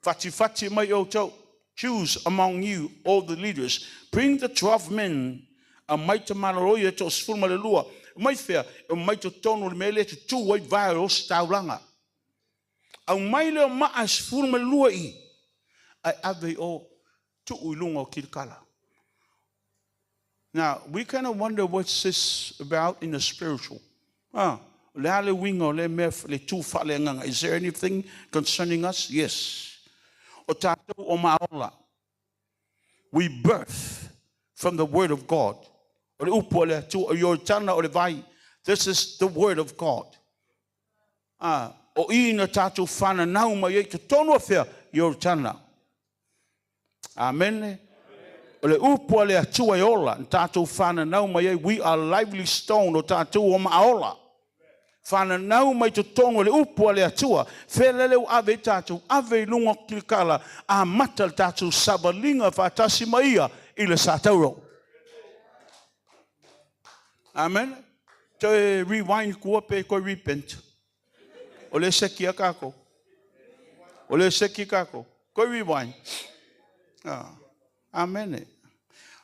Fatifati mai outou, choose among you all the leaders, bring the 12 men, aumai tamālolo ia e 12, mai fea, e omai totonu o le mea lea e tutū ai vae o le ositaulaga. Aumai lea o maa e 12 i, ae ave i o, tuu i luga o Kilikala. Now, we kind of wonder what's this about in the spiritual. Ah, o le a le uiga o lea mea le tu faaleagaga? Is there anything concerning us? Yes. O tatou o maaola. We birth from the word of God. O le upu a le Atua, o Ioritana o le vai. This is the word of God. Ah, o i na tatou whananau mai ai totonu o fea? Ioritana. Amene. O le upu a le Atua e ola, na tatou whananau mai ai, we are lively stone, o tatou o maaola. Whananau mai totonu o le upu a le Atua, fea lele ua ave ai tatou, ave i luga o Kilikala, amata le tatou savaliga faatasi ma ia i le satauro. Amen. Toe rewind kua pe koe repent. O le seki a kako. O le seki kako. Koe rewind. Ah. Amen.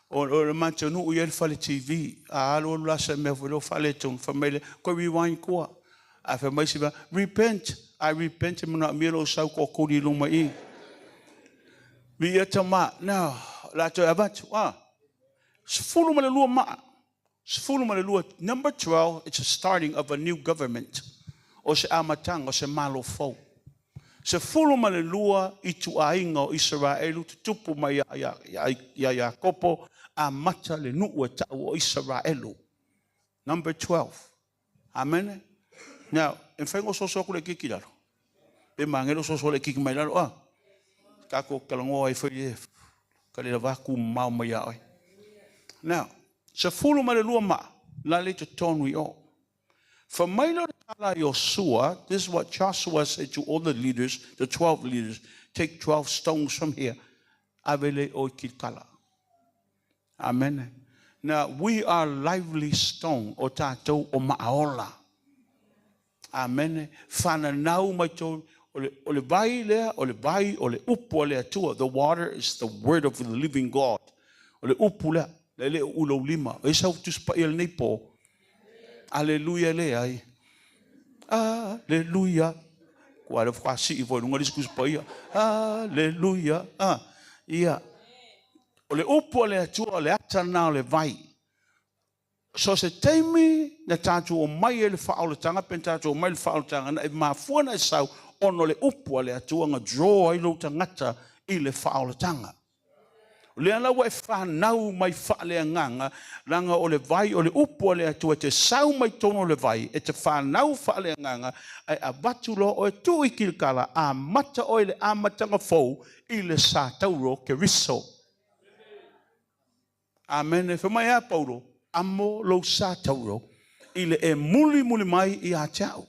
O le matou nuu i ai le fale TV. A alu alu la sa mea foi lea ua faaletonu. Fai mai lea, koe rewind kua. Ae fai mai isi mea, repent. I repent e manaomia lou sau toatolu i luma i i. Viia Tama. Now, o le a toe avatu. Ah, 12 maa. 12. Number 12, it's a starting of a new government. O se amataga o se Malo fou. 12 ituaiga o Isaraelu tutupu mai ia Iakopo, amata le nuu e ta'u o Isaraelu. Number 12. Amene. Now, e mafai ona ososo atu le kiki i lalo? Pe manaia le ososo o le kiki mai lalo, ah? Tatou talanoa ai foi le ka le lava tumamao mai ia oe. Now, 12 maa, la le i totonu i o. Fai mai lea o le tala a Iosua, this is what Joshua said to all the leaders, the 12 leaders, take 12 stones from here, ave lea i o i Kilkala. Amene. Now, we are lively stone, o tatou o maaola. Amene. Fananau mai tolu, o le, o le vai lea, o le vai, o le upu a le Atua. The water is the word of the living God. O le upu lea, e le o ulou lima. E sau Tusi Paia lenei po. Aleluia leai. Aleluia. Kua le whakasii foi lunga lisi Tusi Paia. Aleluia. Ah, ia. O le upu a le Atua, o le ata na o le vai. So se taimi na tatou omai ai le faaolataga pe na tatou omai le faaolataga na e mafua na e sau ona o le upu a le Atua na draw ai lou tagata i le faaolataga. O lea la ua e fanau mai faaleagaga leaga o le vai o le upu a le Atua e te sau mai totonu o le vai e te fanau faaleagaga ae avatu loa oe tuu i Kilikala amata oe i le amataga fou i le satauro Keriso. Amene. Fai mai a Paulo, Amo lou sa tauro i le e mulimuli mai ia te au.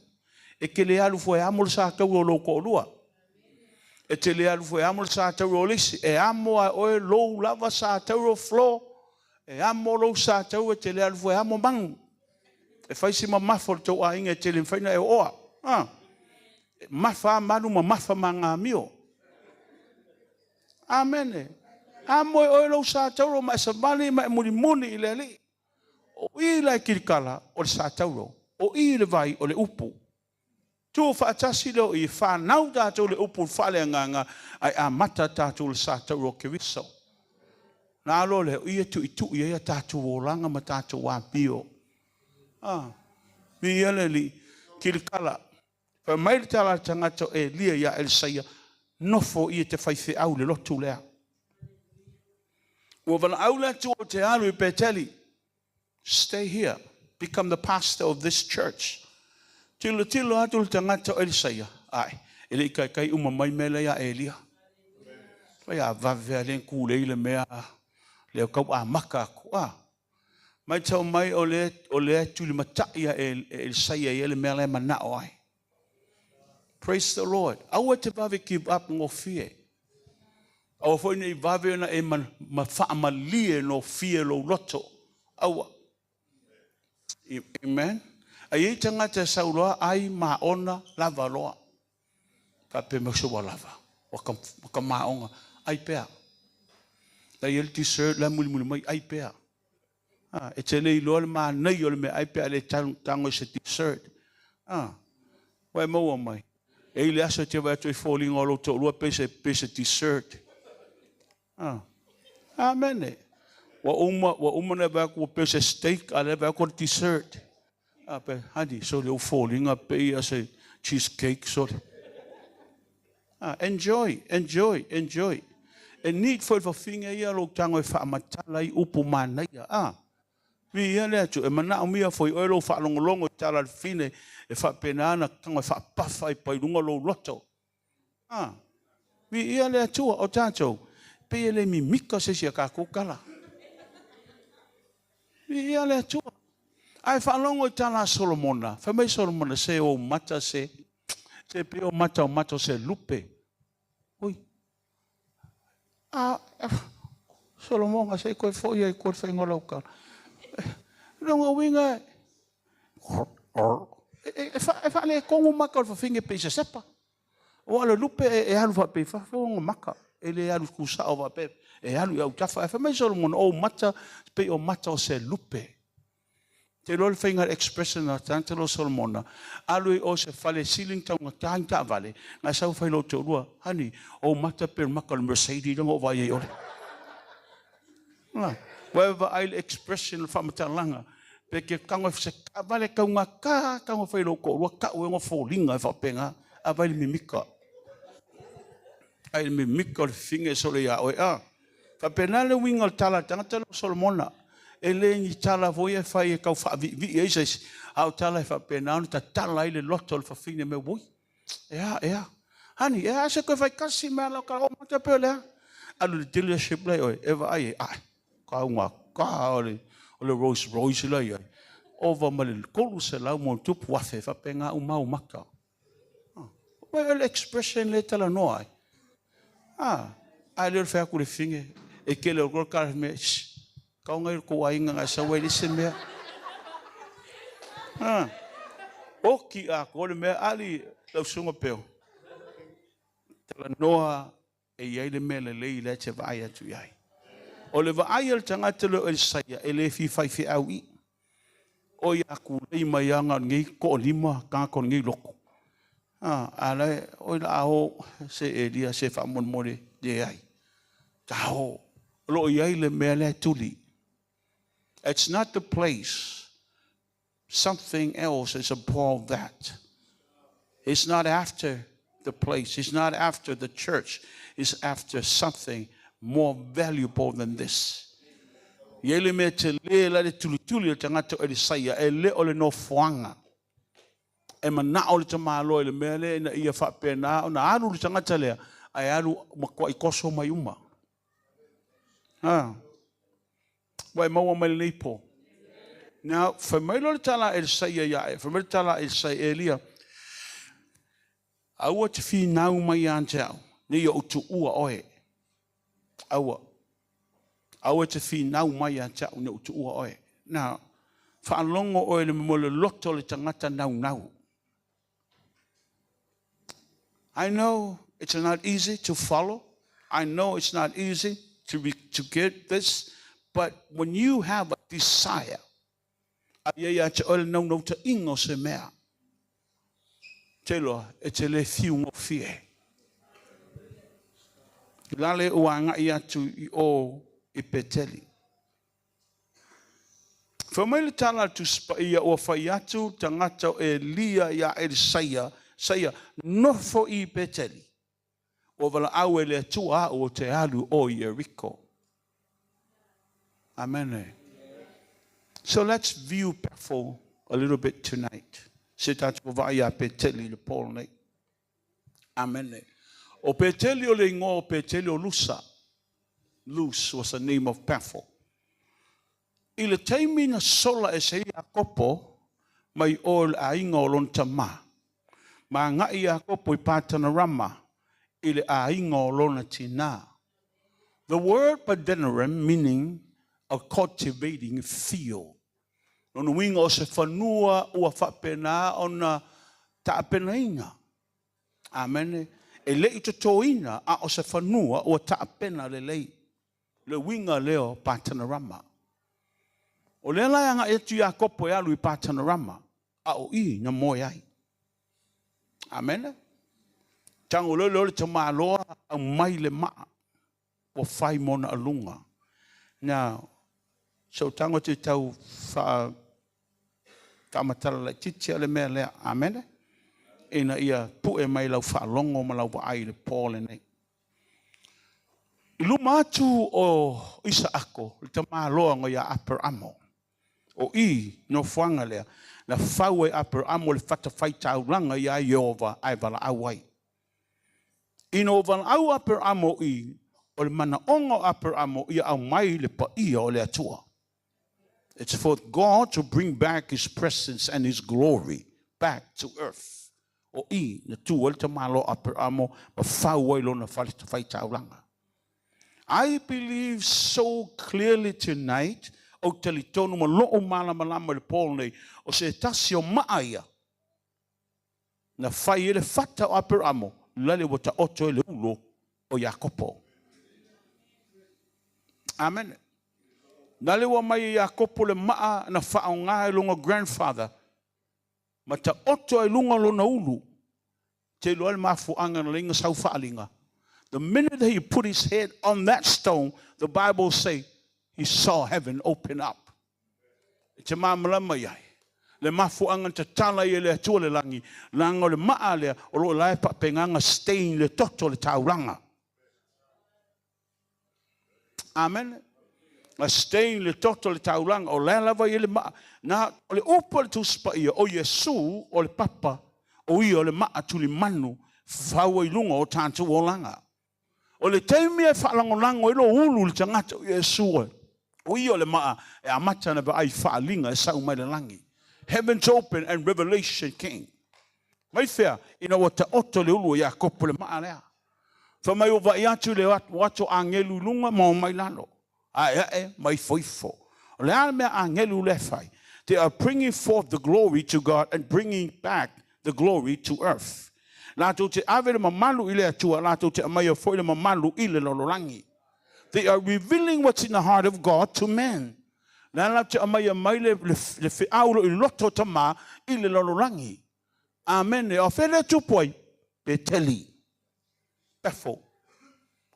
E te le alu fua e amo le sa tauro o lou toalua. E te le alu fua e amo le sa tauro o le isi. E amo a e oe lou lava sa tauro Flo. E amo lou sa tauro e te le alu fua e amo manu. E fai si mamafa o le tou aiga e te le mafai ona e ooa. A. E mafa a malu ma mafa ma ngā amio. Amene. A moe oe lou sa tauro ma e savali ma e mulimuli i le Alii. O i la e kilikala o le sa tauro. O i le vai o le upu. Tu faatasi lea o i, fanau tatou le upu i le faaleagaga ae amata tatou le sa tauro o Keriso. Na alo lea, o i e tuitui ai a tatou olaga ma tatou amio. A, viia le Alii. Kilikala. Fai mai le tala a le tagata o Elia iā Elisaia, Nofo ia te faifeau i le lotu lea. Ua valaau le Atua ou te alu i Peteli. Stay here, become the pastor of this church. Tilotilo atu le tagata o Elisaia, ae, e le i kaikai uma mai mea lea iā Elia. Fai a vave a le kulei le mea lea tau amata atu. A, Matau mai o lea, o lea e tulimatai a e Elisaia ia le mea la e manao ai. Praise the Lord. Aua e te vave give up gofie. Aua foi ne i vave ona e ma, ma faamalie nofie lou loto. Aua. Amen. A i ai tagata e sau loa ai maona lava loa. Faapea mai se ua lava, ua ka, ua ka maoga, ai pea. La i ai le dessert la e mulimuli mai, ai pea. Ah, e te le iloa le manaia o le meaai pe a le tago i se dessert. Ah, ua e maua mai. E i le aso e te vaai atu ai foliga o lou toalua pei se, pei se dessert. Ah, amene. Ua uma, ua uma ona e vaai atu ua pei se steak, a o lea e vaai atu o le dessert. A pe, honey, sole ou foliga pei a se cheesecake, sole. Ah, enjoy, enjoy, enjoy. E need foi le fafine ia lou tago e faamatala ai upu manaia. Ah, viia le Atua, e manaomia foi oe lou faalogologo i tala a le fafine e faapena ona tago e faapafa ai pai luga lou loto. Ah, viia le Atua, o tatou, pei e le mimika se isi a tatou tala. Viia le Atua. Ae faalogo i tala a Solomona, fai mai Solomona, se ou mata se, se pei o mata o mata o se lupe. Ui. A, Solomona, se i koe foi ai koe le faiga o lau tala. Lona uiga, e, e faaletonu mata o le fafine pei se sepa. Aua o le lupe e alu faapea i fafo ona maka, e le alu tusao faapea, e alu i autafa. Ae fai mai Solomona, o ou mata pei o mata o se lupe. Te iloa le faiga o le expression a le tagata lea o Solomona, alu ai o i se fale e sili ona taugata ni taavale, na e sau fai i lou toalua, honey, ou mata pei o le maka o le Mercedes lea na ou vaai ai i ole. Ua e vaai i le expression o le faamatalaga, pe te tago i se taavale taugata, tago e fai i lou toalua, tau ai ona foliga e faapena, a vaai i le mimita. Ai le mimita o le fafine e solo ia oe. A faapena le uiga o le tala a le tagata lea o Solomona. E le ni tala foi e fai e tau faaviivii ai se isi, a o tala e faapena ona tatala ai le loto o le fafine mea ui. Ea, ea. Honey, ea se toe fai tasi mai ala o tala o mata pe o lea. Alu i le dealership la i oe, e vaai ai, ai, taugata o le Rolls Royce la i ai. Ova ma le 300 ma tupu afe faapena uma au mata. Uai o le expression le talanoa ai. Ah, a le o le fai atu le fine, e kele o kore kala mea, kau ngai ko aiga ngai sa wai le se mea. Ah, oki a ko le mea ali lau sunga peo. Talanoa e iai le mea lelei le te vaai atu i ai. O le vaai a le tagata lea o Elisaia e le fia faifeau i. O ia kulei mai aga o lenei toalima tagata o lenei lotu. Ah, a le o la o se Elia se faamolemole leai. Taho. O lo o i ai le mea lea tuli. It's not the place. Something else is above that. It's not after the place. It's not after the church. It's after something more valuable than this. Ia le mea te le la le tulituli o tagata o Elisaia e le o le nofoaga. E manao le tamāloa i le mea lea ina ia faapena ona alu le tagata lea ae alu matuai toso mai uma. Ah. Ua e maua mai lenei po. Now, fai mai loa le tala a Elisaia ia e, fai mai le tala a Elisaia, Elia, aua te finau mai ia te au, ne i ou tuua oe. Aua. Aua te finau mai ia te au, ne i ou tuua oe. Now, faalogo oe le mo le loto o le tagata naunau. I know it's not easy to follow. I know it's not easy to get this. But when you have a desire, ai ia te oe le naunautaiga o se mea. Te loa, e te le fiu gofie. Lale ua agai atu i o i Peteli. Fai mai le tala a le Tusi Paia ua fai atu tagata o Elia ia Elisaia, Saia, nofo i Peteli. Ua valaau e le Atua au o te alu o Ieriko. Amen. So let's view Bethel a little bit tonight. Se tatou vaai ia Peteli le po nei. Amen. O Peteli o le ingoa o Peteli o Lusa. Luz was the name of Bethel. I le taimi na sola ese ai Iakopo mai o le aiga o lona tamā. Ma agai Iakopo i Patanarama i le aiga o lona tinā. The word Padanaram meaning a cultivating field. Lona uiga o se fanua ua faapena ona taapenaina. Amen. E le i totoina a o se fanua ua taapena lelei. Le uiga lea o Patanarama. O lea la e agai atu Iakopo e alu i Patanarama, a o i na moe ai. Amen. Tago lea o le tamāloa aumai le maa ua fai mona aluga. Now, so tago te tau faamatala laitiiti a le mea lea. Amen. Ina ia pue mai lau faalogo ma lau vaai i le po lenei. I luma atu o Isaako, le tamāloa ngo ia Aperamo. O i nofoaga lea, na fau e Aperamo le fatafaitaulaga ia Ieova ae valaau ai. Ina o valaau Aperamo i, o le manaoga o Aperamo ia aumai le paia o le Atua. It's for God to bring back His presence and His glory back to earth. O i, na tu ai le tamāloa Aperamo, ma fau ai lona fatafaitaulaga. I believe so clearly tonight, o talitonu ma loo malamalama le po nei, o se tasi o maa ia, na fai e le fata o Aperamo, lale ua taoto e le ulo o Iakopo. Amen. Na le ua mai e Iakopo le maa na faaaoga e lona grandfather ma taoto ai luga o lona ulu. Te iloa le mafuaaga na laina sau faaliga. The minute that he put his head on that stone, the Bible say he saw heaven open up. E te malamalama i ai. Le mafuaaga na tatala ai e le Atua le lagi, leaga o le maa lea o lo o la e faapegaga stain le toto o le taulaga. Amen. Na stain le toto o le taulaga, o la lava i le maa. Na, o le upu a le Tusi Paia, o Iesu o le papa, o ia o le maa tulimanu, fau ai luga o tatou olaga. O le taimi e faalagolago ai lou ulu i le tagata o Iesu e, o ia o le maa e amata ona vaai i faaaliga e sau mai le lagi. Heavens open and revelation came. Mai fea, ina ua taoto le ulu o Iakopo i le maa lea. Fai mai ua vaai atu le o atu agelu i luga ma omai lalo, aeae ma ifoifo. O le a le mea agelu lea e fai? They are bringing forth the glory to God and bringing back the glory to earth. Latou te ave le mamalu i le Atua, latou te aumaia foi le mamalu i le lalolagi. They are revealing what's in the heart of God to men. Le a latou te aumaia mai le, le, le feau lo i loto o Tama i le lalolagi. Amene. O fea lea tupu ai? Peteli. Bethel.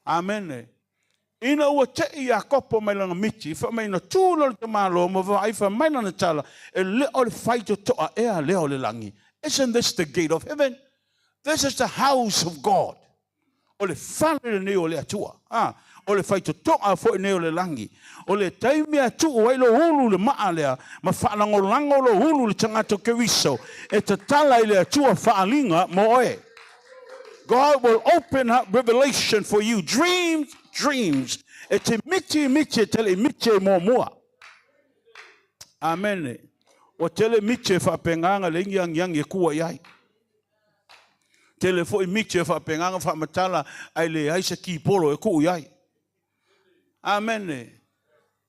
Amene. Ina ua tei Iakopo mai lana miti, fai mai na tu loa le tamaloa ma vaai fai mai lana tala, e le o le faitotoa ea lea o le lagi. Isn't this the gate of heaven? This is the house of God. O le fale lenei o le Atua. A, o le faitotoa foi lenei o le lagi. O le taimi a tuu ai lou ulu i le maa lea, ma faalagolago lou ulu i le tagata o Keriso, e tatala i le Atua faaaliga mo oe. God will open up revelation for you. Dreams, dreams. E te miti miti e tele i miti e muamua. Amene. Ua tele miti e faapegaga le ingi angiangi e kua i ai. Tele foi miti e faapegaga faamatala ai leai se kipolo e kuu i ai. Amene.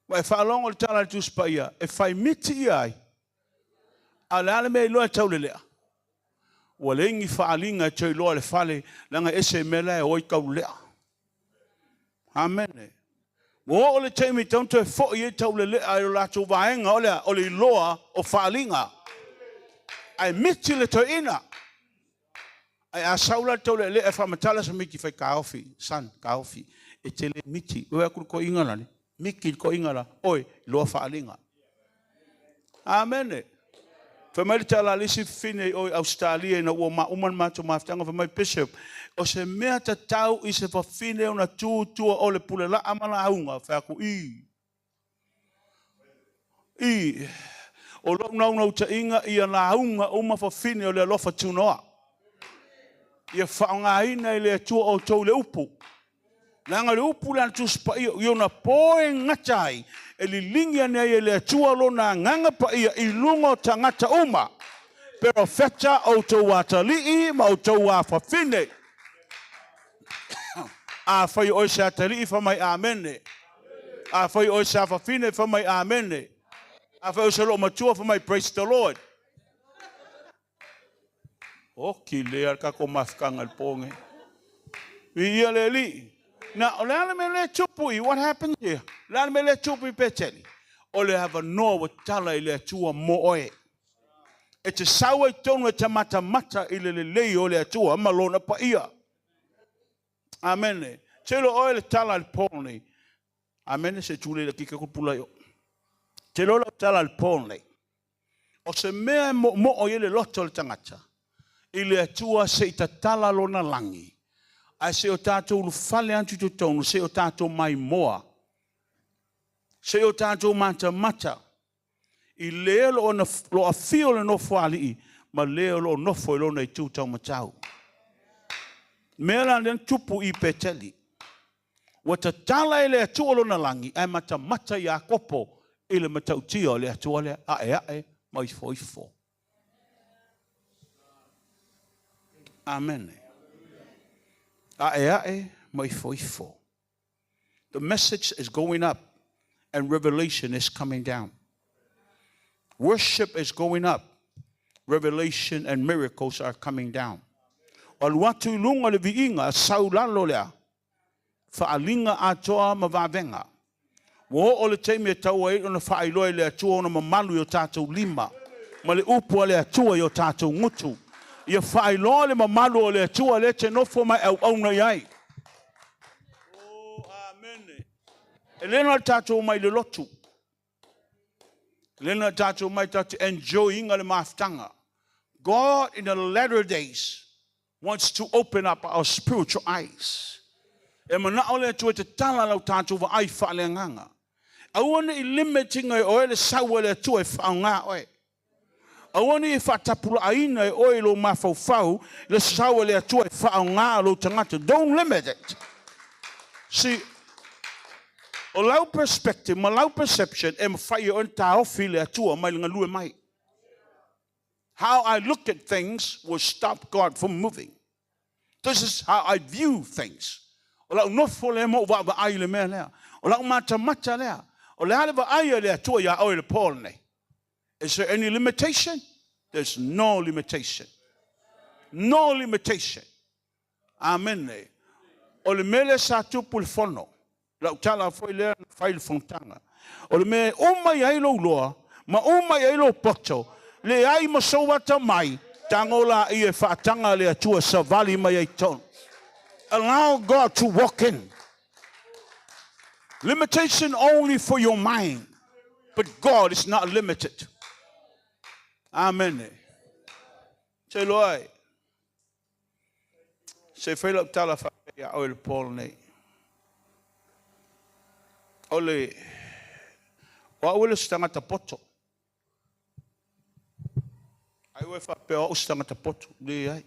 Ua e faalogo i le tala a le Tusi Paia, e fai miti ia ai, a o le a le mea iloa e taulelea? Ua leai ni faaaliga e toe iloa e le fale, leaga e ese mea la e o ai taulelea. Amene. Ua oo le taimi e tatau ona toe foi ai taulelea i lo latou vaega o le a? O le iloa o faaaliga. Ae miti le toeaina. Ae a sau la le taulealea e faamatala se miti fai taofi, son, taofi, e te le miti. Ua atu le toeaina lale, miti le toeaina la, oi, iloa faaaliga. Amene. Fai mai le tala a le isi fafine i o i Ausetalia ina ua uma le matou mafutaga, fai mai, Bishop, o se mea tatau i se fafine ona tu i tua o le pulelaa ma lauga? Fai atu, I. I. O lou naunautaiga ia lauga uma fafine o le alofa tunoa. Ia faaaogaina e le Atua outou i le upu. Leaga o le upu lea a le Tusi Paia, i ona po e gata ai, e liligi ane ai e le Atua lona Agaga Paia i luga o tagata uma, perofeta, outou atalii ma outou afafine. Afai o oe se atalii, fai mai Amene. Afai o oe se afafine, fai mai Amene. Afai o oe se loomatua, fai mai Praise the Lord. Oki lea le tatou mafutaga i le po nei. Viia le Alii. Na, o le a le mea lea e tupu i, what happens here? O le a le mea lea e tupu i Peteli? O le avanoa ua tala i le Atua mo oe. E te sau ai tonu e te matamata i le lelei o le Atua ma Lona paia. Amene. Telo oe le tala i le po nei. Amene, se tule le kika ku pula i o. Telo lau tala i le po nei. O se mea e moomoo i ai le loto o le tagata i le Atua se i tatala lona lagi, ae se i o tatou ulufale atu i totonu, se i o tatou maimoa, se i o tatou matamata i le o lo o afio i le Nofoalii ma le o lo o nofo i lona itu taumatau. Mea la lea na tupu i Peteli. Ua tatala e le Atua lona lagi, ae matamata Iakopo i le matautia o le Atua lea, aeae ma ifoifo. Amene. Aeae ma ifoifo. The message is going up and revelation is coming down. Worship is going up. Revelation and miracles are coming down. O alu atu i luga le viiga, sau lalo lea. Faaaliga atoa ma vavega. Ua oo le taimi e tatau ai ona faailoa e le Atua ona mamalu i o tatou lima, ma le upu a le Atua i o tatou gutu. Ia faailoa le mamalu o le Atua lea e te nofo ma e auauna i ai. Oh, amene. E le na o le tatou omai i le lotu. E le na o le tatou omai tatou te enjoy ina le mafutaga. God in the latter days wants to open up our spiritual eyes. E manao le Atua e tatala lau tatou vaai faaleagaga. Aua ne i limit ina e oe le sau a le Atua e faaaoga oe. Aua ne i faatapulaaina e oe i lou mafaufau le sau a le Atua e faaaoga lou tagata. Don't limit it. See, o lau perspective ma lau perception e mafai e oe ona taofi le Atua mai le galue mai. How I look at things will stop God from moving. This is how I view things. O lau nofo lea ma ou vaavaai i le mea lea. O lau matamata lea. O le a le vaai a le Atua iā oe i le po lenei? Is there any limitation? There's no limitation. No limitation. Amene. O le mea lea sa tupu i le fono, lau tala foi lea na fai i le fonotaga, o le mea e uma i ai lou loa ma uma i ai lou poto, leai ma sou atamai, tago laia e faataga le Atua e savali mai ai totonu. Allow God to walk in. Limitation only for your mind, but God is not limited. Amene. Te iloa ai, se i fai lau tala faapea ia oe i le po lenei. O le, o au e le o se tagata poto. Ai ua e faapea o au se tagata poto. Leai.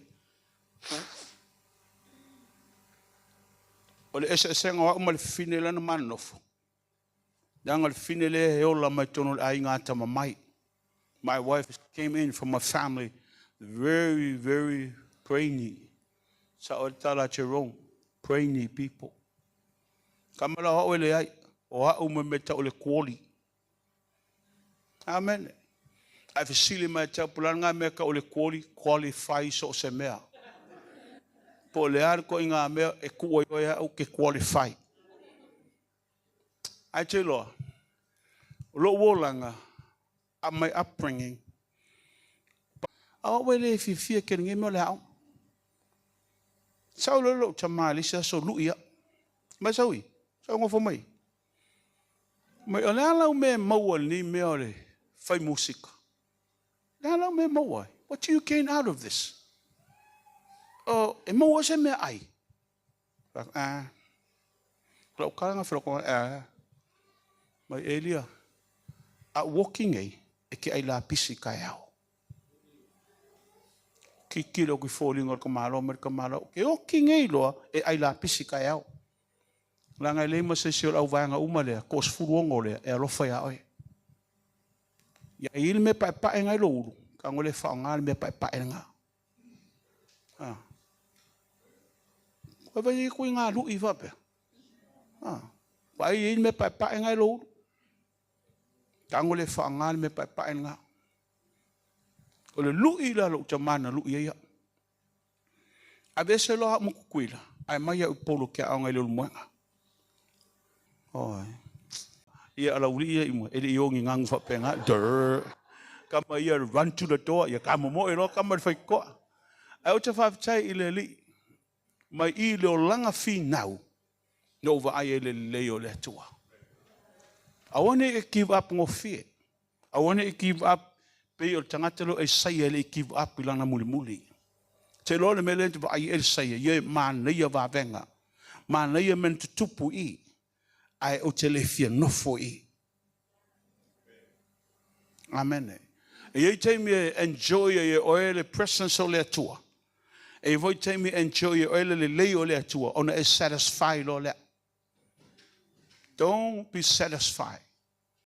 O le eseesega o au ma le fafine lea na ma nonofo, leaga o le fafine lea e ola mai totonu o le aiga atamamai. My wife came in from a family very, very brainy. Sao ai le tala a Jerome, brainy people. Kama la o au e leai, o au ma mea tau o le kuoli. Amen. Ae fesili mai ia te au, po o le a lena mea tau o le kuoli, qualify so o se mea. Po o le a le ituaiga mea e tuu ai oe au e te qualify. Ae te iloa, o lou olaga, my upbringing, a o au e le fiafia tele i lenei mea o le aoga. Sau loa lou tama i le isi aso lui au. Mai sau i, sau nofo mai. Mai o le a lau mea e maua i lenei mea o le fai musika? O le a lau mea e maua ai? What do you gain out of this? Oh, e maua se mea ai? Ah. Lau kala nga whiro ah. Mai Elia, a walking ei, e ke ai lapisi kai ao. Kikilo ki fōlinga o le kamalo ma le kamalo. Ke oki nei loa e ai lapisi kai ao. Leaga e leai ma se isi o le auvaega uma lea, toasefuluono lea, e alofa iā oe. Ia i ai le mea paepae lena i lou ulu, tago lea e faaaoga le mea paepae lena. A. Koe vai ai koe i ngā lui faapea. A. Vaai i ai le mea paepae lena i lou ulu. Tago lea e faaaoga le mea paepae lena. O le lui la lou tama na lui ai au. Aveese loa au ma Tutuila, ae mai au i Upolu ou te aoga i Leulumoega. Oi. Ia a Laulii ia i mua, e le i o ni ganu faapena. Durr. Kama ia run to the door, ia ka momoe loa kama i le faitotoa. Ae ou te faafetai i le Alii, mai i le olaga finau, na ou vaai ai i le lelei o le Atua. Aua ne i e give up gofie. Aua ne i give up pei o le tagata lea o Isaia e le i give up i lana mulimuli. Te iloa le mea lea na te vaai ai Isaia, ia e manaia vavega, manaia mea na tutupu i i, ae ou te le fia nofo i i. Amene. E i ai taimi e enjoy ai e oe le presence o le Atua. E i ai foi taimi e enjoy e oe le lelei o le Atua ona e satisfy loa lea. Don't be satisfied.